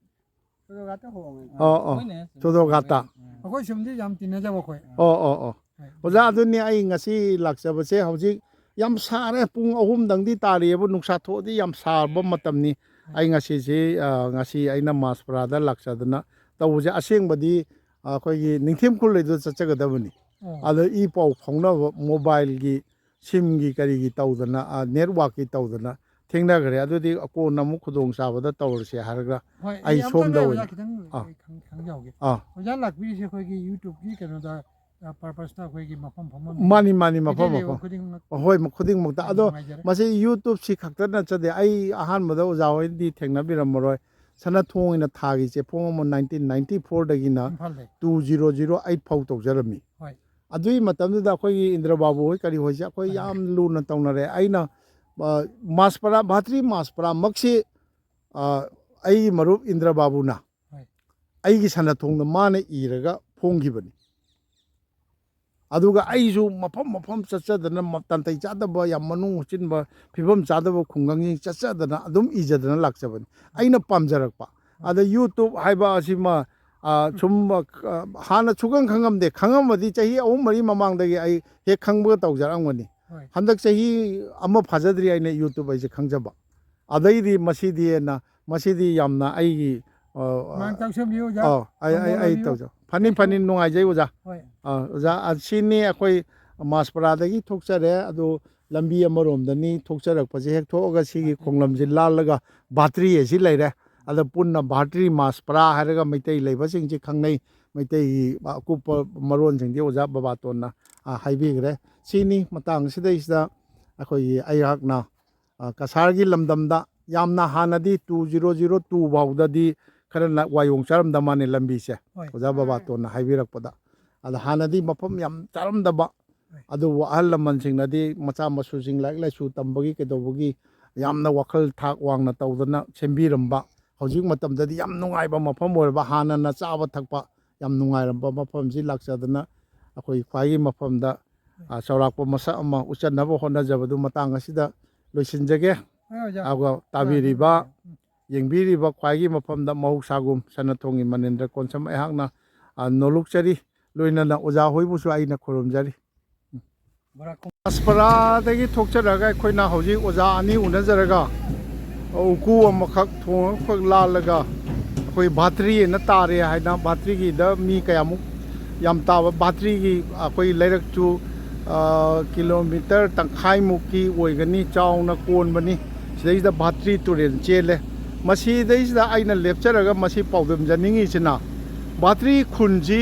ꯁꯣꯗꯣꯒꯥꯠꯇ ꯍꯣꯡꯉꯦ꯫ ꯑꯣ, ꯑꯣ꯫ ꯍꯣꯏꯅꯦ, ꯁꯣꯗꯣꯒꯥꯠꯇ꯫ ꯎꯝ꯫ ꯑꯩꯈꯣꯏ ꯁꯣꯝꯗꯤ ꯌꯥꯝ ꯇꯤꯟꯅꯖꯕ ꯑꯩꯈꯣꯏ꯫ ꯑꯣ, ꯑꯣ, ꯑꯣ꯫ ꯍꯣꯏ꯫ ꯑꯣꯖꯥ, ꯑꯗꯨꯅꯤ ꯑꯩ ꯉꯁꯤ ꯂꯥꯛꯆꯕꯁꯦ꯫ ꯍꯧꯖꯤꯛ ꯌꯥꯝ ꯁꯥꯔꯦ, ꯄꯨꯡ ꯑꯍꯨꯝꯗꯪꯗꯤ ꯇꯥꯔꯤꯑꯕ, ꯅꯨꯡꯁꯥ ꯊꯣꯛꯑꯗꯤ ꯌꯥꯝ ꯁꯥꯕ ꯃꯇꯝꯅꯤ꯫ ꯍꯣꯏ꯫ ꯑꯩ ꯉꯁꯤꯁꯤ, ꯑ, ꯉꯁꯤ ꯑꯩꯅ ꯃꯥꯁꯄꯔꯥꯗ ꯂꯥꯛꯆꯗꯅ ꯇꯧꯕꯁꯦ꯫ ꯑꯁꯦꯡꯕꯗꯤ ꯑꯩꯈꯣꯏꯒꯤ ꯅꯤꯡꯊꯦꯝ ꯈꯨꯜ ꯂꯩꯗꯨꯗ ꯆꯠꯆꯒꯗꯕꯅꯤ꯫ ꯑꯣ꯫ ꯑꯗ ꯏ ꯄꯥꯎ ꯐꯥꯎꯅꯕ mobile ꯒꯤ SIM ꯒꯤ ꯀꯔꯤꯒꯤ ꯇꯧꯗꯅ, ꯑ, network ꯀꯤ ꯇꯧꯗꯅ ꯊꯦꯡꯅꯈ꯭ꯔꯦ꯫ ꯑꯗꯨꯗꯤ ꯀꯣꯟꯅ ꯑꯃꯨꯛ ꯈꯨꯗꯣꯡꯆꯥꯕꯗ ꯇꯧꯔꯁꯦ ꯍꯥꯏꯔꯒ ꯍꯣꯏ, ꯑꯩ ꯑꯩ ꯑꯝꯇꯪ ꯁꯣꯝꯗ ꯑꯣꯏꯅ ꯑꯣꯖꯥ ꯈꯤꯇꯪ ꯑꯥ꯫ ꯑꯩ ꯈꯪ-, ꯈꯪꯖꯍꯧꯒꯦ꯫ ꯑꯥ꯫ ꯑꯣꯖꯥ ꯂꯥꯛꯄꯤꯔꯤꯁꯦ ꯑꯩꯈꯣꯏꯒꯤ YouTube ꯀꯤ ꯀꯩꯅꯣꯗ ꯄꯔꯄꯁꯇ ꯑꯩꯈꯣꯏꯒꯤ ꯃꯐꯝ ꯐꯝꯐꯝ ꯃꯥꯅꯤ ꯃꯥꯅꯤ ꯃꯐꯝ ꯃꯩꯇꯩ ꯂꯩꯕ ꯃꯐꯝ ꯈꯨꯗꯤꯡꯃꯛ ꯍꯣꯏ ꯃ- ꯈꯨꯗꯤꯡꯃꯛꯇ ꯌꯥꯝ ꯑꯗꯣ ꯅꯨꯡꯉꯥꯏꯖꯔꯦ꯫ ꯃꯁꯤ ꯌꯨꯇ꯭ꯌꯨꯕꯁꯤ ꯈꯛꯇ ꯅꯠꯆꯗꯦ꯫ ꯑꯩ ꯑꯍꯥꯟꯕꯗ ꯑꯣꯖꯥ ꯍꯣꯏꯗꯤ ꯊꯦꯡꯅꯕꯤꯔꯝꯃꯔꯣꯏ꯫ ꯁꯅꯥꯊꯣꯡ ꯑꯣꯏꯅ ꯊꯥꯒꯤ ꯆꯦꯐꯣꯡ ꯑꯃ ꯅꯥꯏꯟꯇꯤꯟ ꯅꯥꯏꯟꯇꯤ ꯐꯣꯔꯗꯒꯤꯅ ꯏꯝꯐꯥꯜꯗꯩ ꯇꯨ ꯖꯤꯔꯣ ꯖꯤꯔꯣ ꯑꯩꯠ ꯐꯥꯎ ꯇꯧꯖꯔꯝꯃꯤ꯫ ꯍꯣꯏ ꯑꯗꯨꯒꯤ ꯃꯇꯝꯗꯨꯗ ꯑꯩꯈꯣꯏꯒꯤ ꯏꯟꯗ꯭ꯔ ꯕꯥꯕꯨ ꯍꯣꯏ ꯀꯔꯤ ꯍꯣꯏꯁꯦ ꯑꯩꯈꯣꯏ ꯍꯣꯏ꯫ ꯌꯥꯝ ꯂꯨꯅ ꯇꯧꯅꯔꯦ꯫ ꯑꯩꯅ ꯑ, ꯃꯥꯁꯄꯔꯥ ꯚꯥꯇ꯭ꯔꯤ ꯃꯥꯁꯄꯔꯥꯃꯛꯁꯤ ꯑ, ꯑꯩꯒꯤ ꯃꯔꯨꯞ ꯏꯟꯗ꯭ꯔ ꯕꯥꯕꯨꯅ ꯍꯣꯏ꯫ ꯑꯩꯒꯤ ꯁꯅꯥꯊꯣꯡꯗ ꯃꯥꯅ ꯏꯔꯒ ꯐꯣꯡꯈꯤꯕꯅꯤ꯫ ꯑꯗꯨꯒ ꯑꯩꯁꯨ ꯃꯐꯝ ꯃꯐꯝ ꯆꯠꯆꯗꯅ ꯃ- ꯇꯥꯟꯇꯩ ꯆꯥꯗꯕ, ꯌꯥꯝ ꯃꯅꯨꯡ ꯍꯨꯠꯆꯤꯟꯕ, ꯐꯤꯕꯝ ꯆꯥꯗꯕ ꯈꯨꯡꯒꯪꯁꯤꯡ ꯆꯠꯆꯗꯅ ꯑꯗꯨꯝ ꯏꯖꯗꯅ ꯂꯥꯛꯆꯕꯅꯤ꯫ ꯑꯩꯅ ꯄꯥꯝꯖꯔꯛꯄ꯫ ꯑꯗ ꯌꯨꯇ꯭ꯌꯨꯕ ꯍꯥꯏꯕ ꯑꯁꯤꯃ ꯑ, ꯁꯨꯝ ꯑ, ꯍꯥꯟꯅ ꯁꯨꯈꯪ ꯈꯪꯉꯝꯗꯦ꯫ ꯈꯪꯉꯝꯃꯗꯤ ꯆꯍꯤ ꯑꯍꯨꯝ ꯃꯔꯤ ꯃꯃꯥꯡꯗꯒꯤ ꯑꯩ ꯍꯦꯛ ꯈꯪꯕꯒ ꯇꯧꯖꯔꯛꯑꯝꯒꯅꯤ꯫ ꯍꯣꯏ ꯍꯟꯗꯛ ꯆꯍꯤ ꯑꯃ ꯐꯥꯖꯗ꯭ꯔꯤ ꯑꯩꯅ ꯌꯨꯇ꯭ꯌꯨꯕ ꯑꯩꯁꯦ ꯈꯪꯖꯕ꯫ ꯑꯗꯩꯗꯤ ꯃꯁꯤꯗꯤ ꯍꯦꯟꯅ ꯃꯁꯤꯗꯤ ꯌꯥꯝꯅ ꯑꯩꯒꯤ ꯑ, ꯃꯥꯡ ꯇꯧꯁꯟꯕꯤꯌꯨ ꯑꯣꯖꯥ꯫ ꯑ, ꯑꯩ ꯑꯩ ꯑꯩ ꯇꯧꯕꯤꯌꯨ꯫ ꯇꯧꯖ ꯐꯅꯤ ꯐꯅꯤ ꯅꯨꯡꯉꯥꯏꯖꯩ ꯑꯣꯖꯥ꯫ ꯍꯣꯏ ꯑ, ꯑꯣꯖꯥ ꯑ, ꯁꯤꯅꯤ ꯑꯩꯈꯣꯏ ꯃꯥꯁꯄꯔꯥꯗꯒꯤ ꯊꯣꯛꯆꯔꯦ꯫ ꯑꯗꯨ ꯂꯝꯕꯤ ꯑꯃꯔꯣꯝꯗꯅꯤ ꯊꯣꯛꯆꯔꯛꯄꯁꯦ꯫ ꯍꯦꯛ ꯊꯣꯛꯑꯒ ꯁꯤꯒꯤ ꯈꯣꯡꯂꯝꯁꯤ ꯂꯥꯜꯂꯒ ꯚꯥꯇ꯭ꯔꯤ ꯑꯁꯤ ꯂꯩꯔꯦ꯫ ꯑꯗ ꯄꯨꯟꯅ ꯚꯥꯇ꯭ꯔꯤ ꯃꯥꯁꯄꯔꯥ ꯍꯥꯏꯔꯒ ꯃꯩꯇꯩ ꯂꯩꯕꯁꯤꯡꯁꯤ ꯈꯪꯅꯩ꯫ ꯃꯩꯇꯩꯒꯤ ꯑꯀꯨꯞꯄ ꯃꯔꯣꯟꯁꯤꯡꯗꯤ ꯑꯣꯖꯥ ꯕꯕꯥꯇꯣꯟꯅ ꯑ, ꯍꯥꯏꯕꯤꯈ꯭ꯔꯦ꯫ ꯁꯤꯅꯤ ꯃꯇꯥꯡꯁꯤꯗꯩꯁꯤꯗ ꯑꯩꯈꯣꯏꯒꯤ ꯑꯩꯍꯥꯛꯅ ꯑ, ꯀꯁꯥꯔꯒꯤ ꯂꯝꯗꯝꯗ ꯌꯥꯝꯅ ꯍꯥꯟꯅꯗꯤ ꯇꯨ ꯖꯤꯔꯣ ꯖꯤꯔꯣ ꯇꯨ ꯐꯥꯎꯗꯗꯤ ꯈꯔ ꯅ- ꯋꯥꯌꯣꯡ ꯆꯥꯔꯝꯗ ꯃꯥꯅꯦ ꯂꯝꯕꯤꯁꯦ꯫ ꯍꯣꯏ ꯑꯣꯖꯥ ꯕꯕꯥꯇꯣꯟꯅ ꯍꯥꯏꯕꯤꯔꯛꯄꯗ꯫ ꯑꯗ ꯍꯥꯟꯅꯗꯤ ꯃꯐꯝ ꯌꯥꯝ ꯆꯥꯔꯝꯗꯕ, ꯑꯗꯨꯕꯨ ꯑꯍꯜ ꯂꯃꯟꯁꯤꯡꯅꯗꯤ ꯃꯆꯥ ꯃꯁꯨꯁꯤꯡ ꯂꯥꯏꯔꯤꯛ ꯂꯥꯏꯁꯨ ꯇꯝꯕꯒꯤ ꯀꯩꯗꯧꯕꯒꯤ ꯌꯥꯝꯅ ꯋꯥꯈꯜ ꯊꯥꯛ ꯋꯥꯡꯅ ꯇꯧꯗꯅ ꯁꯦꯝꯕꯤꯔꯝꯕ꯫ ꯍꯧꯖꯤꯛ ꯃꯇꯝꯗꯗꯤ ꯌꯥꯝ ꯅꯨꯡꯉꯥꯏꯕ ꯃꯐꯝ ꯑꯣꯏꯔꯕ, ꯍꯥꯟꯅꯅ ꯆꯥꯕ ꯊꯛꯄ ꯌꯥꯝ ꯅꯨꯡꯉꯥꯏꯔꯝꯕ ꯃꯐꯝꯁꯤ ꯂꯥꯛꯆꯗꯅ ꯑꯩꯈꯣꯏ ꯈ꯭ꯋꯥꯏꯒꯤ ꯃꯐꯝꯗ ꯑ, ꯆꯥꯎꯔꯥꯛꯄ ꯃꯁꯛ ꯑꯃ ꯎꯠꯆꯅꯕ ꯍꯣꯠꯅꯖꯕꯗꯨ ꯃꯇꯥꯡ ꯑꯁꯤꯗ ꯂꯣꯏꯁꯤꯟꯖꯒꯦ꯫ ꯍꯣꯏ ꯑꯣꯖꯥ꯫ ꯑꯗꯨꯒ ꯇꯥꯕꯤꯔꯤꯕ, ꯌꯦꯡꯕꯤꯔꯤꯕ ꯈ꯭ꯋꯥꯏꯒꯤ ꯃꯐꯝꯗ ꯃꯍꯧꯁꯥꯒꯨꯝ ꯁꯅꯥꯊꯣꯡꯒꯤ ꯃꯅꯤꯟꯗ꯭ꯔ ꯀꯣꯟꯁꯝ ꯑꯩꯍꯥꯛꯅ ꯑ, ꯅꯣꯂꯨꯛꯆꯔꯤ꯫ ꯂꯣꯏꯅꯅ ꯑꯣꯖꯥ ꯍꯣꯏꯕꯨꯁꯨ ꯑꯩꯅ ꯈꯨꯔꯨꯝꯖꯔꯤ꯫ ꯕꯣꯔꯥ ꯈꯣꯡ- ꯃꯥꯁꯄꯔꯥꯗꯒꯤ ꯊꯣꯛꯆꯔꯒ ꯑꯩꯈꯣꯏꯅ ꯍꯧꯖꯤꯛ ꯑꯣꯖꯥ ꯑꯅꯤ ꯎꯅꯖꯔꯒ ꯎꯀꯨ ꯑꯃꯈꯛ ꯊꯣꯡ ꯑꯃꯈꯛ ꯂꯥꯜꯂꯒ ꯑꯩꯈꯣꯏ ꯚꯥꯇ꯭ꯔꯤ ꯑꯅ ꯇꯥꯔꯦ ꯍꯥꯏꯅ ꯚꯥꯇ꯭ꯔꯤꯒꯤꯗ ꯃꯤ ꯀꯌꯥꯃꯨꯛ ꯌꯥꯝ ꯇꯥꯕ ꯚꯥꯇ꯭ꯔꯤꯒꯤ ꯑꯩꯈꯣꯏ ꯂꯩꯔꯛꯁꯨ ꯑ, ꯀꯤꯂꯣꯃꯤꯇꯔ ꯇꯪꯈꯥꯏꯃꯨꯛꯀꯤ ꯑꯣꯏꯒꯅꯤ ꯆꯥꯎꯅ ꯀꯣꯟꯕꯅꯤ꯫ ꯁꯤꯗꯩꯁꯤꯗ ꯚꯥꯇ꯭ꯔꯤ ꯇꯨꯔꯦꯜ ꯆꯦꯜꯂꯦ꯫ ꯃꯁꯤꯗꯩꯁꯤꯗ ꯑꯩꯅ ꯂꯦꯞꯆꯔꯒ ꯃꯁꯤ ꯄꯥꯎꯗꯝꯖꯅꯤꯡꯉꯤꯁꯤꯅ ꯚꯥꯇ꯭ꯔꯤ ꯈꯨꯟꯁꯤ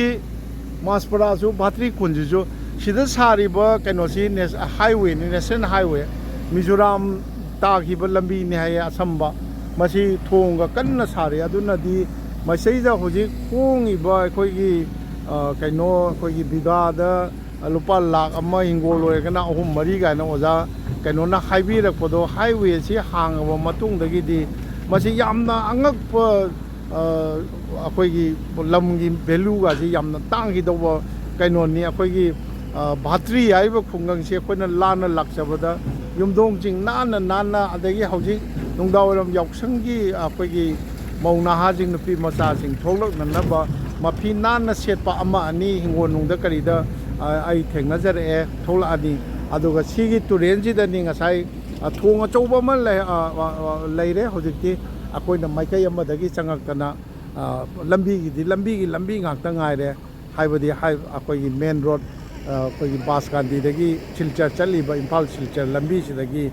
ꯃꯥꯁꯄꯔꯥꯁꯨ, ꯚꯥꯇ꯭ꯔꯤ ꯈꯨꯟꯁꯤꯁꯨ, ꯁꯤꯗ ꯁꯥꯔꯤꯕ ꯀꯩꯅꯣꯁꯤ ꯅꯦꯁ-, ꯍꯥꯏꯋꯦꯅꯤ, ꯅꯦꯁꯅꯦꯜ ꯍꯥꯏꯋꯦ, ꯃꯤꯖꯣꯔꯥꯝ ꯇꯥꯈꯤꯕ ꯂꯝꯕꯤꯅꯤ ꯍꯥꯏꯌꯦ, ꯑꯁꯝꯕ꯫ ꯃꯁꯤ ꯊꯣꯡꯒ ꯀꯟꯅ ꯁꯥꯔꯤ꯫ ꯑꯗꯨꯅꯗꯤ ꯃꯁꯤꯗ ꯍꯧꯖꯤꯛ ꯍꯣꯡꯉꯤꯕ ꯑꯩꯈꯣꯏꯒꯤ, ꯑ, ꯀꯩꯅꯣ, ꯑꯩꯈꯣꯏꯒꯤ ꯕꯤꯒꯥꯗ ꯂꯨꯄꯥ ꯂꯥꯈ ꯑꯃ, ꯍꯤꯡꯒꯣꯜ ꯑꯣꯏꯔꯒꯅ ꯑꯍꯨꯝ ꯃꯔꯤ ꯀꯥꯏꯅ ꯑꯣꯖꯥ ꯀꯩꯅꯣꯅ ꯍꯥꯏꯕꯤꯔꯛꯄꯗꯣ, ꯍꯥꯏꯋꯦꯁꯤ ꯍꯥꯡꯉꯕ ꯃꯇꯨꯡꯗꯒꯤꯗꯤ ꯃꯁꯤ ꯌꯥꯝꯅ ꯑꯉꯛꯄ, ꯑ, ꯑꯩꯈꯣꯏꯒꯤ ꯂꯝꯒꯤ ꯚꯦꯂꯨꯒꯁꯤ ꯌꯥꯝꯅ ꯇꯥꯡꯈꯤꯗꯧꯕ ꯀꯩꯅꯣꯅꯤ꯫ ꯑꯩꯈꯣꯏꯒꯤ, ꯑ, ꯚꯥꯇ꯭ꯔꯤ ꯍꯥꯏꯔꯤꯕ ꯈꯨꯡꯒꯪꯁꯤ ꯑꯩꯈꯣꯏꯅ ꯂꯥꯟꯅ ꯂꯥꯛꯆꯕꯗ ꯌꯨꯝꯊꯣꯡꯁꯤꯡ ꯅꯥꯟꯅ ꯅꯥꯟꯅ, ꯑꯗꯒꯤ ꯍꯧꯖꯤꯛ ꯅꯨꯡꯗꯥꯡꯋꯥꯏꯔꯝ ꯌꯥꯎꯁꯪꯒꯤ ꯑꯩꯈꯣꯏꯒꯤ ꯃꯧ ꯅꯍꯥꯁꯤꯡ, ꯅꯨꯄꯤ ꯃꯆꯥꯁꯤꯡ ꯊꯣꯛꯂꯛꯅꯅꯕ ꯃꯐꯤ ꯅꯥꯟꯅ ꯁꯦꯠꯄ ꯑꯃ ꯑꯅꯤ ꯍꯤꯡꯒꯣꯜꯅꯨꯡꯗ ꯀꯔꯤꯗ, ꯑ, ꯑꯩ ꯊꯦꯡꯅꯖꯔꯛꯑꯦ, ꯊꯣꯛꯂꯛꯑꯅꯤ꯫ ꯑꯗꯨꯒ ꯁꯤꯒꯤ ꯇꯨꯔꯦꯟꯁꯤꯗꯅꯤ ꯉꯁꯥꯏ, ꯑ, ꯊꯣꯡ ꯑꯆꯧꯕ ꯑꯃ ꯂꯩ-, ꯑ, ꯑ, ꯑ, ꯂꯩꯔꯦ꯫ ꯍꯧꯖꯤꯛꯇꯤ ꯑꯩꯈꯣꯏꯅ ꯃꯥꯏꯀꯩ ꯑꯃꯗꯒꯤ ꯆꯪꯉꯛꯇꯅ, ꯑ, ꯂꯝꯕꯤꯒꯤꯗꯤ ꯂꯝꯕꯤꯒꯤ ꯂꯝꯕꯤ ꯉꯥꯛꯇ ꯉꯥꯏꯔꯦ꯫ ꯍꯥꯏꯕꯗꯤ ꯍꯥꯏ-, ꯑꯩꯈꯣꯏꯒꯤ ꯃꯦꯟ ꯔꯣꯗ, ꯑ, ꯑꯩꯈꯣꯏꯒꯤ ꯕꯥꯁꯀꯥꯟꯗꯤꯗꯒꯤ ꯁꯤꯜꯆꯔ ꯆꯠꯂꯤꯕ ꯏꯝꯐꯥꯜ ꯁꯤꯜꯆꯔ ꯂꯝꯕꯤꯁꯤꯗꯒꯤ,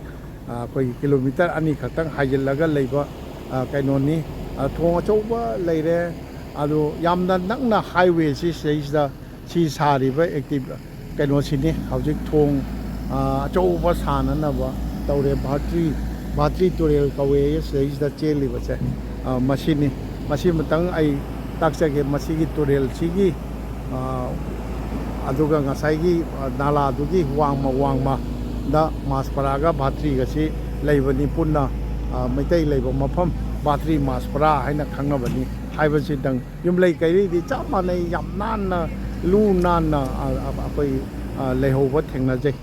ꯑ, ꯑꯩꯈꯣꯏꯒꯤ ꯀꯤꯂꯣꯃꯤꯇꯔ ꯑꯅꯤ ꯈꯛꯇꯪ ꯍꯥꯏꯖꯤꯜꯂꯒ ꯂꯩꯕ, ꯑ, ꯀꯩꯅꯣꯅꯤ꯫ ꯑ, ꯊꯣꯡ ꯑꯆꯧꯕ ꯂꯩꯔꯦ꯫ ꯑꯗꯨ ꯌꯥꯝꯅ ꯅꯛꯅ ꯍꯥꯏꯋꯦꯁꯤ ꯁꯤꯗꯩꯁꯤꯗ ꯁꯤ ꯁꯥꯔꯤꯕ ꯑꯦꯛꯇꯤꯚ ꯀꯩꯅꯣꯁꯤꯅꯤ꯫ ꯍꯧꯖꯤꯛ ꯊꯣꯡ, ꯑ, ꯑꯆꯧꯕ ꯁꯥꯅꯅꯕ ꯇꯧꯔꯦ꯫ ꯚꯥꯇ꯭ꯔꯤ, ꯚꯥꯇ꯭ꯔꯤ ꯇꯨꯔꯦꯜ ꯀꯧꯋꯦ ꯁꯤꯗꯩꯁꯤꯗ ꯆꯦꯜꯂꯤꯕꯁꯦ, ꯑ, ꯃꯁꯤꯅꯤ꯫ ꯃꯁꯤꯃꯇꯪ ꯑꯩ ꯇꯥꯛꯆꯒꯦ꯫ ꯃꯁꯤꯒꯤ ꯇꯨꯔꯦꯜꯁꯤꯒꯤ, ꯑ, ꯑꯗꯨꯒ ꯉꯁꯥꯏꯒꯤ, ꯑ, ꯅꯥꯂꯥꯗꯨꯒꯤ ꯋꯥꯡꯃ ꯋꯥꯡꯃꯗ ꯃꯥꯁꯄꯔꯥꯒ ꯚꯥꯇ꯭ꯔꯤꯒꯁꯤ ꯂꯩꯕꯅꯤ ꯄꯨꯟꯅ꯫ ꯑ, ꯃꯩꯇꯩ ꯂꯩꯕ ꯃꯐꯝ ꯚꯥꯇ꯭ꯔꯤ ꯃꯥꯁꯄꯔꯥ ꯍꯥꯏꯅ ꯈꯪꯅꯕꯅꯤ ꯍꯥꯏꯕꯁꯤꯗꯪ꯫ ꯌꯨꯝꯂꯩ ꯀꯩꯔꯩꯗꯤ ꯆꯞ ꯃꯥꯟꯅꯩ, ꯌꯥꯝ ꯅꯥꯟꯅ, ꯂꯨ ꯅꯥꯟꯅ, ꯑ, ꯑ, ꯑꯩꯈꯣꯏ, ꯑ, ꯂꯩꯍꯧꯕ ꯊꯦꯡꯅꯖꯩ꯫